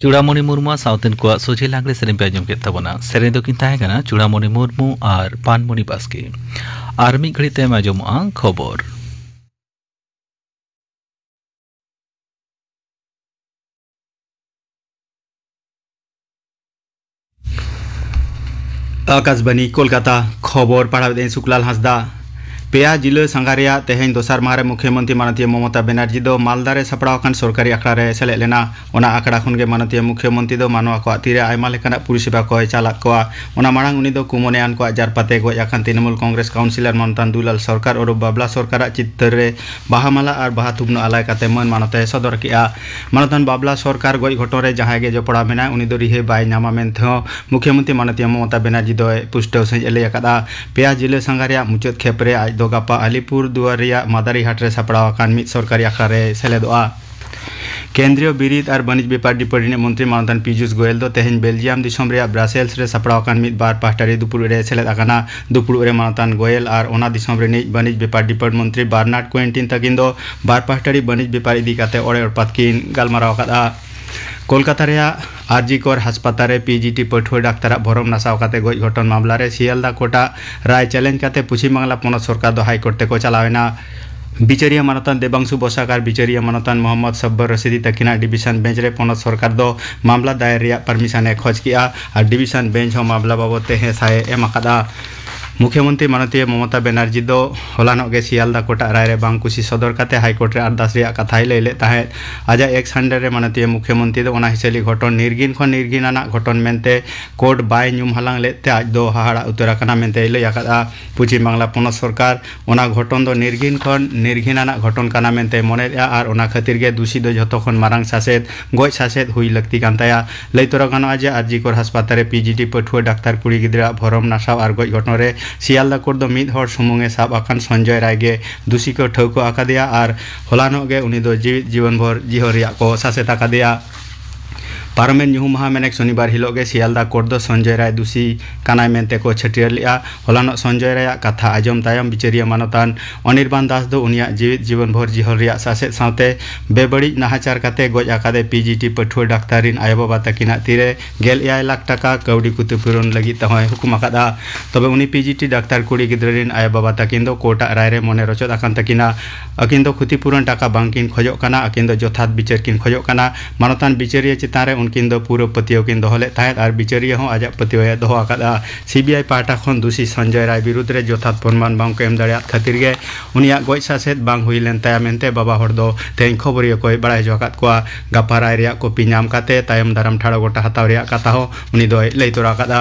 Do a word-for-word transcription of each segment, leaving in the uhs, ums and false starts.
ᱪᱩᱲᱟᱢᱚᱱᱤ ᱢᱩᱨᱢᱩ ᱥᱟᱶᱛᱮᱱ ᱠᱚᱣᱟᱜ ᱥᱚᱡᱷᱮ ᱞᱟᱜᱽᱲᱮ ᱥᱮᱨᱮᱧ ᱯᱮ ᱟᱸᱡᱚᱢ ᱠᱮᱫ ᱛᱟᱵᱚᱱᱟ᱾ ᱥᱮᱨᱮᱧ ᱫᱚᱠᱤᱱ ᱛᱟᱦᱮᱸ ᱠᱟᱱᱟ ᱪᱩᱲᱟᱢᱚᱱᱤ ᱢᱩᱨᱢᱩ ᱟᱨ ᱯᱟᱱᱢᱚᱱᱤ ᱵᱟᱥᱠᱮ᱾ ᱟᱨ ᱢᱤᱫ ᱜᱷᱟᱹᱲᱤᱡ ᱛᱟᱭᱚᱢ ᱟᱸᱡᱚᱢᱚᱜᱼᱟ ᱠᱷᱚᱵᱚᱨ᱾ ᱟᱠᱟᱥᱵᱟᱱᱤ ᱠᱳᱞᱠᱟᱛᱟ, ᱠᱷᱚᱵᱚᱨ ᱯᱟᱲᱦᱟᱣᱮᱫᱟᱹᱧ ᱥᱩᱠᱞᱟᱞ ᱦᱟᱸᱥᱫᱟ᱾ ᱯᱮᱭᱟ ᱡᱤᱞᱟᱹ ᱥᱟᱸᱜᱷᱟᱨ ᱨᱮᱭᱟᱜ ᱛᱮᱦᱮᱧ ᱫᱚᱥᱟᱨ ᱢᱟᱦᱟ ᱨᱮ ᱢᱩᱠᱷᱭᱚᱢᱚᱱᱛᱨᱤ ᱢᱟᱱᱚᱛᱤᱭᱟᱹ ᱢᱚᱢᱚᱛᱟ ᱵᱮᱱᱟᱨᱡᱤ ᱫᱚ ᱢᱟᱞᱫᱟ ᱨᱮ ᱥᱟᱯᱲᱟᱣ ᱟᱠᱟᱱ ᱥᱚᱨᱠᱟᱨᱤ ᱟᱠᱷᱲᱟ ᱨᱮ ᱥᱮᱞᱮᱫ ᱞᱮᱱᱟ᱾ ᱚᱱᱟ ᱟᱠᱷᱲᱟ ᱠᱷᱚᱱ ᱜᱮ ᱢᱟᱱᱚᱛᱤᱭᱟᱹ ᱢᱩᱠᱷᱭᱚᱢᱚᱱᱛᱨᱤ ᱫᱚ ᱢᱟᱱᱣᱟ ᱠᱚᱣᱟᱜ ᱛᱤᱨᱮ ᱟᱭᱢᱟ ᱞᱮᱠᱟᱱᱟᱜ ᱯᱚᱨᱤᱥᱮᱵᱟ ᱠᱚᱭ ᱪᱟᱞᱟᱫ ᱠᱚᱣᱟ᱾ ᱚᱱᱟ ᱢᱟᱲᱟᱝ ᱩᱱᱤ ᱫᱚ ᱠᱩᱢᱚᱱᱮᱭᱟᱱ ᱠᱚᱣᱟᱜ ᱡᱟᱨᱯᱟᱛᱮ ᱜᱚᱡ ᱟᱠᱟᱱ ᱛᱨᱤᱱᱢᱩᱞ ᱠᱚᱝᱜᱨᱮᱥ ᱠᱟᱣᱩᱱᱥᱤᱞᱚᱨ ᱢᱟᱱᱚᱛᱟᱱ ᱫᱩᱞᱟᱞ ᱥᱚᱨᱠᱟᱨ ᱩᱨᱩᱯ ᱵᱟᱵᱞᱟ ᱥᱚᱨᱠᱟᱨᱟᱜ ᱪᱤᱛᱟᱹᱨ ᱨᱮ ᱵᱟᱦᱟ ᱢᱟᱞᱟ ᱟᱨ ᱵᱟᱦᱟ ᱛᱷᱩᱯᱱᱚ ᱟᱞᱟᱭ ᱠᱟᱛᱮ ᱢᱟᱹᱱ ᱢᱟᱱᱚᱛ ᱮ ᱥᱚᱫᱚᱨ ᱠᱮᱫᱼᱟ᱾ ᱢᱟᱱᱚᱛᱟᱱ ᱵᱟᱵᱞᱟ ᱥᱚᱨᱠᱟᱨ ᱜᱚᱡ ᱜᱷᱚᱴᱚᱱ ᱨᱮ ᱡᱟᱦᱟᱸᱭ ᱜᱮ ᱡᱚᱯᱲᱟᱣ ᱢᱮᱱᱟᱭ, ᱩᱱᱤ ᱫᱚ ᱨᱤᱦᱟᱹᱭ ᱵᱟᱭ ᱧᱟᱢᱟ ᱢᱮᱱᱛᱮ ᱦᱚᱸ ᱢᱩᱠᱷᱭᱚᱢᱚᱱᱛᱨᱤ ᱢᱟᱱᱚᱛᱤᱭᱟᱹ ᱢᱚᱢᱚᱛᱟ ᱵᱮᱱᱟᱨᱡᱤ ᱫᱚᱭ ᱯᱩᱥᱴᱟᱹᱣ ᱥᱟᱺᱦᱤᱡ ᱮ ᱞᱟᱹᱭ ᱟᱠᱟᱫᱼᱟ᱾ ᱯᱮᱭᱟ ᱡᱤᱞᱟᱹ ᱥᱟᱸᱜᱷᱟᱨ ᱨᱮᱭᱟᱜ ᱢᱩᱪᱟᱹᱫ ᱠᱷᱮᱯ ᱨᱮ ᱟᱡ ᱫᱚ ᱜᱟᱯᱟ ᱟᱞᱤᱯᱩᱨ ᱫᱩᱣᱟᱨ ᱨᱮᱭᱟᱜ ᱢᱟᱫᱟᱨᱤ ᱦᱟᱴ ᱨᱮ ᱥᱟᱯᱲᱟᱣ ᱟᱠᱟᱱ ᱢᱤᱫ ᱥᱚᱨᱠᱟᱨᱤ ᱟᱠᱷᱲᱟ ᱨᱮᱭ ᱥᱮᱞᱮᱫᱚᱜᱼᱟ᱾ ᱠᱮᱱᱫᱨᱤᱭᱚ ᱵᱤᱨᱤᱫ ᱟᱨ ᱵᱟᱹᱱᱤᱡᱽ ᱵᱮᱯᱟᱨ ᱰᱤᱯᱟᱨᱴᱢᱮᱱᱴ ᱢᱚᱱᱛᱨᱤ ᱢᱟᱱᱚᱛᱟᱱ ᱯᱤᱭᱩᱥ ᱜᱳᱭᱮᱞ ᱫᱚ ᱛᱮᱦᱮᱧ ᱵᱮᱞᱡᱤᱭᱟᱢ ᱫᱤᱥᱚᱢ ᱨᱮᱭᱟᱜ ᱵᱨᱟᱥᱮᱞᱥ ᱨᱮ ᱥᱟᱯᱲᱟᱣ ᱟᱠᱟᱱ ᱢᱤᱫ ᱵᱟᱨ ᱯᱟᱦᱴᱟᱨᱤ ᱫᱩᱯᱩᱲᱩᱵ ᱨᱮ ᱥᱮᱞᱮᱫ ᱟᱠᱟᱱᱟ᱾ ᱫᱩᱯᱩᱲᱩᱵ ᱨᱮ ᱢᱟᱱᱚᱛᱟᱱ ᱜᱳᱭᱮᱞ ᱟᱨ ᱚᱱᱟ ᱫᱤᱥᱚᱢ ᱨᱤᱱᱤᱡ ᱵᱟᱹᱱᱤᱡᱽ ᱵᱮᱯᱟᱨ ᱰᱤᱯᱟᱨᱴ ᱢᱚᱱᱛᱨᱤ ᱵᱟᱨᱱᱟᱨᱰ ᱠᱩᱭᱮᱱᱴᱤᱱ ᱛᱟᱹᱠᱤᱱ ᱫᱚ ᱵᱟᱨ ᱯᱟᱦᱴᱟᱨᱤ ᱵᱟᱹᱱᱤᱡᱽ ᱵᱮᱯᱟᱨ ᱤᱫᱤ ᱠᱟᱛᱮ ᱚᱲᱮ ᱚᱲᱯᱟᱛ ᱠᱤᱱ ᱜᱟᱞᱢᱟᱨᱟᱣ ᱟᱠᱟᱫᱼᱟ᱾ ᱠᱳᱞᱠᱟᱛᱟ ᱨᱮᱭᱟᱜ ᱟᱨᱡᱤ ᱠᱚᱨ ᱦᱟᱥᱯᱟᱛᱟᱞ ᱨᱮ ᱯᱤᱡᱤᱴᱤ ᱯᱟᱹᱴᱷᱩᱣᱟᱹ ᱰᱟᱠᱛᱟᱨᱟᱜ ᱵᱷᱚᱨᱚᱢ ᱱᱟᱥᱟᱣ ᱠᱟᱛᱮ ᱜᱚᱡ ᱜᱷᱚᱴᱚᱱ ᱢᱟᱢᱞᱟ ᱨᱮ ᱥᱤᱭᱟᱞᱫᱟ ᱠᱳᱨᱴᱟᱜ ᱨᱟᱭ ᱪᱮᱞᱮᱧᱡᱽ ᱠᱟᱛᱮ ᱯᱚᱪᱷᱤᱢ ᱵᱟᱝᱞᱟ ᱯᱚᱱᱚᱛ ᱥᱚᱨᱠᱟᱨ ᱫᱚ ᱦᱟᱭ ᱠᱳᱨᱴ ᱛᱮᱠᱚ ᱪᱟᱞᱟᱣ ᱮᱱᱟ᱾ ᱵᱤᱪᱟᱹᱨᱤᱭᱟᱹ ᱢᱟᱱᱚᱛᱟᱱ ᱫᱮᱵᱟᱝᱥᱩ ᱵᱚᱥᱟᱠ ᱟᱨ ᱵᱤᱪᱟᱹᱨᱤᱭᱟᱹ ᱢᱟᱱᱚᱛᱟᱱ ᱢᱚᱦᱚᱢᱢᱚᱫᱽ ᱥᱚᱵᱵᱚᱨ ᱨᱚᱥᱤᱫᱤ ᱛᱟᱹᱠᱤᱱᱟᱜ ᱰᱤᱵᱤᱥᱚᱱ ᱵᱮᱧᱪ ᱨᱮ ᱯᱚᱱᱚᱛ ᱥᱚᱨᱠᱟᱨ ᱫᱚ ᱢᱟᱢᱞᱟ ᱫᱟᱭᱮᱨ ᱨᱮᱭᱟᱜ ᱯᱟᱨᱢᱤᱥᱚᱱ ᱮ ᱠᱷᱚᱡᱽ ᱠᱮᱫᱼᱟ ᱟᱨ ᱰᱤᱵᱤᱥᱚᱱ ᱵᱮᱧᱪ ᱦᱚᱸ ᱢᱟᱢᱞᱟ ᱵᱟᱵᱚᱫ ᱛᱮ ᱦᱮᱸ ᱥᱟᱭ ᱮ ᱮᱢ ᱟᱠᱟᱫᱼᱟ᱾ ᱢᱩᱠᱷᱭᱚᱢᱚᱱᱛᱨᱤ ᱢᱟᱱᱚᱛᱤᱭᱟᱹ ᱢᱚᱢᱚᱛᱟ ᱵᱮᱱᱟᱨᱡᱤ ᱫᱚ ᱦᱚᱞᱟᱱᱚᱜ ᱜᱮ ᱥᱤᱭᱟᱞᱫᱟ ᱠᱳᱨᱴᱟᱜ ᱨᱟᱭ ᱨᱮ ᱵᱟᱝ ᱠᱩᱥᱤ ᱥᱚᱫᱚᱨ ᱠᱟᱛᱮ ᱦᱟᱭ ᱠᱳᱨᱴ ᱨᱮ ᱟᱨᱫᱟᱥ ᱨᱮᱭᱟᱜ ᱠᱟᱛᱷᱟᱭ ᱞᱟᱹᱭ ᱞᱮᱫ ᱛᱟᱦᱮᱸᱫ᱾ ᱟᱡᱟᱜ ᱮᱠᱥ ᱦᱟᱱᱰᱨᱮᱰ ᱨᱮ ᱢᱟᱱᱚᱛᱤᱭᱟᱹ ᱢᱩᱠᱷᱭᱚᱢᱚᱱᱛᱨᱤ ᱫᱚ ᱚᱱᱟ ᱦᱤᱥᱟᱹᱞᱤ ᱜᱷᱚᱴᱚᱱ ᱱᱤᱨᱜᱷᱤᱱ ᱠᱷᱚᱱ ᱱᱤᱨᱜᱷᱤᱱ ᱟᱱᱟᱜ ᱜᱷᱚᱴᱚᱱ ᱢᱮᱱᱛᱮ ᱠᱳᱨᱴ ᱵᱟᱭ ᱧᱩᱢ ᱦᱟᱞᱟᱝ ᱞᱮᱫ ᱛᱮ ᱟᱡ ᱫᱚ ᱦᱟᱦᱟᱲᱟᱜ ᱩᱛᱟᱹᱨ ᱟᱠᱟᱱᱟ ᱢᱮᱱᱛᱮᱭ ᱞᱟᱹᱭ ᱟᱠᱟᱫᱼᱟ᱾ ᱯᱚᱪᱷᱤᱢ ᱵᱟᱝᱞᱟ ᱯᱚᱱᱚᱛ ᱥᱚᱨᱠᱟᱨ ᱚᱱᱟ ᱜᱷᱚᱴᱚᱱ ᱫᱚ ᱱᱤᱨᱜᱷᱤᱱ ᱠᱷᱚᱱ ᱱᱤᱨᱜᱷᱤᱱ ᱟᱱᱟᱜ ᱜᱷᱚᱴᱚᱱ ᱠᱟᱱᱟ ᱢᱮᱱᱛᱮᱭ ᱢᱚᱱᱮ ᱞᱮᱫᱼᱟ ᱟᱨ ᱚᱱᱟ ᱠᱷᱟᱹᱛᱤᱨ ᱜᱮ ᱫᱩᱥᱤ ᱫᱚ ᱡᱷᱚᱛᱚ ᱠᱷᱚᱱ ᱢᱟᱨᱟᱝ ᱥᱟᱥᱮᱛ, ᱜᱚᱡ ᱥᱟᱥᱮᱛ ᱦᱩᱭ ᱞᱟᱹᱠᱛᱤ ᱠᱟᱱ ᱛᱟᱭᱟ᱾ ᱞᱟᱹᱭ ᱛᱚᱨᱟ ᱜᱟᱱᱚᱜᱼᱟ ᱡᱮ ᱟᱨᱡᱤ ᱠᱚᱨ ᱦᱟᱥᱯᱟᱛᱟᱞ ᱨᱮ ᱯᱤᱡᱤᱴᱤ ᱯᱟᱹᱴᱷᱩᱣᱟᱹ ᱰᱟᱠᱛᱟᱨ ᱠᱩᱲᱤ ᱜᱤᱫᱽᱨᱟᱹᱣᱟᱜ ᱵᱷᱚᱨᱚᱢ ᱱᱟᱥᱟᱣ ᱟᱨ ᱜᱚᱡ ᱜᱷᱚᱴᱚᱱ ᱨᱮ ᱥᱤᱭᱟᱞᱫᱟ ᱠᱳᱨᱴ ᱫᱚ ᱢᱤᱫ ᱦᱚᱲ ᱥᱩᱢᱩᱝ ᱮ ᱥᱟᱵ ᱟᱠᱟᱱ ᱥᱚᱧᱡᱚᱭ ᱨᱟᱭ ᱜᱮ ᱫᱩᱥᱤ ᱠᱚ ᱴᱷᱟᱹᱣᱠᱟᱹ ᱟᱠᱟᱫᱮᱭᱟ ᱟᱨ ᱦᱚᱞᱟᱱᱚᱜ ᱜᱮ ᱩᱱᱤ ᱫᱚ ᱡᱤᱣᱤᱫ ᱡᱤᱵᱚᱱ ᱵᱷᱳᱨ ᱡᱤᱦᱚᱞ ᱨᱮᱭᱟᱜ ᱠᱚ ᱥᱟᱥᱮᱛ ᱟᱠᱟᱫᱮᱭᱟ᱾ ᱯᱟᱨᱚᱢᱮᱱ ᱧᱩᱦᱩᱢ ᱢᱟᱦᱟ ᱢᱮᱱᱮᱠ ᱥᱚᱱᱤᱵᱟᱨ ᱦᱤᱞᱳᱜ ᱜᱮ ᱥᱤᱭᱟᱞᱫᱟ ᱠᱳᱨᱴ ᱫᱚ ᱥᱚᱧᱡᱚᱭ ᱨᱟᱭ ᱫᱩᱥᱤ ᱠᱟᱱᱟᱭ ᱢᱮᱱᱛᱮ ᱠᱚ ᱪᱷᱟᱹᱴᱭᱟᱹᱨ ᱞᱮᱫᱼᱟ᱾ ᱦᱚᱞᱟᱱᱚᱜ ᱥᱚᱧᱡᱚᱭ ᱨᱟᱭᱟᱜ ᱠᱟᱛᱷᱟ ᱟᱸᱡᱚᱢ ᱛᱟᱭᱚᱢ ᱵᱤᱪᱟᱹᱨᱤᱭᱟᱹ ᱢᱟᱱᱚᱛᱟᱱ ᱚᱱᱤᱨᱵᱟᱱ ᱫᱟᱥ ᱫᱚ ᱩᱱᱤᱭᱟᱜ ᱡᱤᱣᱤᱫ ᱡᱤᱵᱚᱱ ᱵᱷᱳᱨ ᱡᱤᱦᱚᱞ ᱨᱮᱭᱟᱜ ᱥᱟᱥᱮᱛ ᱥᱟᱶᱛᱮ ᱵᱮᱵᱟᱹᱲᱤᱡ ᱱᱟᱦᱟᱪᱟᱨ ᱠᱟᱛᱮ ᱜᱚᱡ ᱟᱠᱟᱫᱮ ᱯᱤ ᱡᱤ ᱴᱤ ᱯᱟᱹᱴᱷᱩᱣᱟᱹ ᱰᱟᱠᱛᱟᱨ ᱨᱤᱱ ᱟᱭᱳᱼᱵᱟᱵᱟ ᱛᱟᱹᱠᱤᱱᱟᱜ ᱛᱤᱨᱮ ᱜᱮᱞ ᱮᱭᱟᱭ ᱞᱟᱠᱷ ᱴᱟᱠᱟ ᱠᱟᱹᱣᱰᱤ ᱠᱷᱚᱛᱤᱯᱩᱨᱚᱱ ᱞᱟᱹᱜᱤᱫ ᱛᱮᱦᱚᱸᱭ ᱦᱩᱠᱩᱢ ᱟᱠᱟᱫᱼᱟ᱾ ᱛᱚᱵᱮ ᱩᱱᱤ ᱯᱤ ᱡᱤ ᱴᱤ ᱰᱟᱠᱛᱟᱨ ᱠᱩᱲᱤ ᱜᱤᱫᱽᱨᱟᱹ ᱨᱤᱱ ᱟᱭᱳᱼᱵᱟᱵᱟ ᱛᱟᱹᱠᱤᱱ ᱫᱚ ᱠᱳᱨᱴ ᱟᱜ ᱨᱟᱭ ᱨᱮ ᱢᱚᱱᱮ ᱨᱚᱪᱚᱫ ᱟᱠᱟᱱ ᱛᱟᱹᱠᱤᱱᱟ᱾ ᱟᱹᱠᱤᱱ ᱫᱚ ᱠᱷᱚᱛᱤᱯᱩᱨᱚᱱ ᱴᱟᱠᱟ ᱵᱟᱝ ᱠᱤᱱ ᱠᱷᱚᱡᱚᱜ ᱠᱟᱱᱟ, ᱟᱹᱠᱤᱱ ᱫᱚ ᱡᱚᱛᱷᱟᱛ ᱵᱤᱪᱟᱹᱨ ᱠᱤᱱ ᱠᱷᱚᱡᱚᱜ ᱠᱟᱱᱟ᱾ ᱢᱟᱱᱚᱛᱟᱱ ᱵᱤᱪᱟᱹᱨᱤᱭᱟᱹ ᱪᱮᱛᱟᱱ ᱨᱮ ᱩᱱᱠᱤᱱ ᱫᱚ ᱯᱩᱨᱟᱹ ᱯᱟᱹᱛᱭᱟᱹᱣ ᱠᱤᱱ ᱫᱚᱦᱚ ᱞᱮᱫ ᱛᱟᱦᱮᱸᱫ ᱟᱨ ᱵᱤᱪᱟᱹᱨᱤᱭᱟᱹ ᱦᱚᱸ ᱟᱡᱟᱜ ᱯᱟᱹᱛᱭᱟᱹᱣ ᱮ ᱫᱚᱦᱚ ᱟᱠᱟᱫᱼᱟ᱾ ᱥᱤ ᱵᱤ ᱟᱭ ᱯᱟᱦᱴᱟ ᱠᱷᱚᱱ ᱫᱩᱥᱤ ᱥᱚᱧᱡᱚᱭ ᱨᱟᱭ ᱵᱤᱨᱩᱫᱽ ᱨᱮ ᱡᱚᱛᱷᱟᱛ ᱯᱨᱚᱢᱟᱱ ᱵᱟᱝ ᱠᱚ ᱮᱢ ᱫᱟᱲᱮᱭᱟᱫ ᱠᱷᱟᱹᱛᱤᱨ ᱜᱮ ᱩᱱᱤᱭᱟᱜ ᱜᱚᱡ ᱥᱟᱥᱮᱛ ᱵᱟᱝ ᱦᱩᱭ ᱞᱮᱱ ᱛᱟᱭᱟ ᱢᱮᱱᱛᱮ ᱵᱟᱵᱟ ᱦᱚᱲ ᱫᱚ ᱛᱮᱦᱮᱧ ᱠᱷᱚᱵᱚᱨᱤᱭᱟᱹ ᱠᱚᱭ ᱵᱟᱲᱟᱭ ᱦᱚᱪᱚ ᱟᱠᱟᱫ ᱠᱚᱣᱟ᱾ ᱜᱟᱯᱟ ᱨᱟᱭ ᱨᱮᱭᱟᱜ ᱠᱚᱯᱤ ᱧᱟᱢ ᱠᱟᱛᱮ ᱛᱟᱭᱚᱢ ᱫᱟᱨᱟᱢ ᱴᱷᱟᱲᱚ ᱜᱚᱴᱟ ᱦᱟᱛᱟᱣ ᱨᱮᱭᱟᱜ ᱠᱟᱛᱷᱟ ᱦᱚᱸ ᱩᱱᱤ ᱫᱚᱭ ᱞᱟᱹᱭ ᱛᱚᱨᱟ ᱟᱠᱟᱫᱼᱟ᱾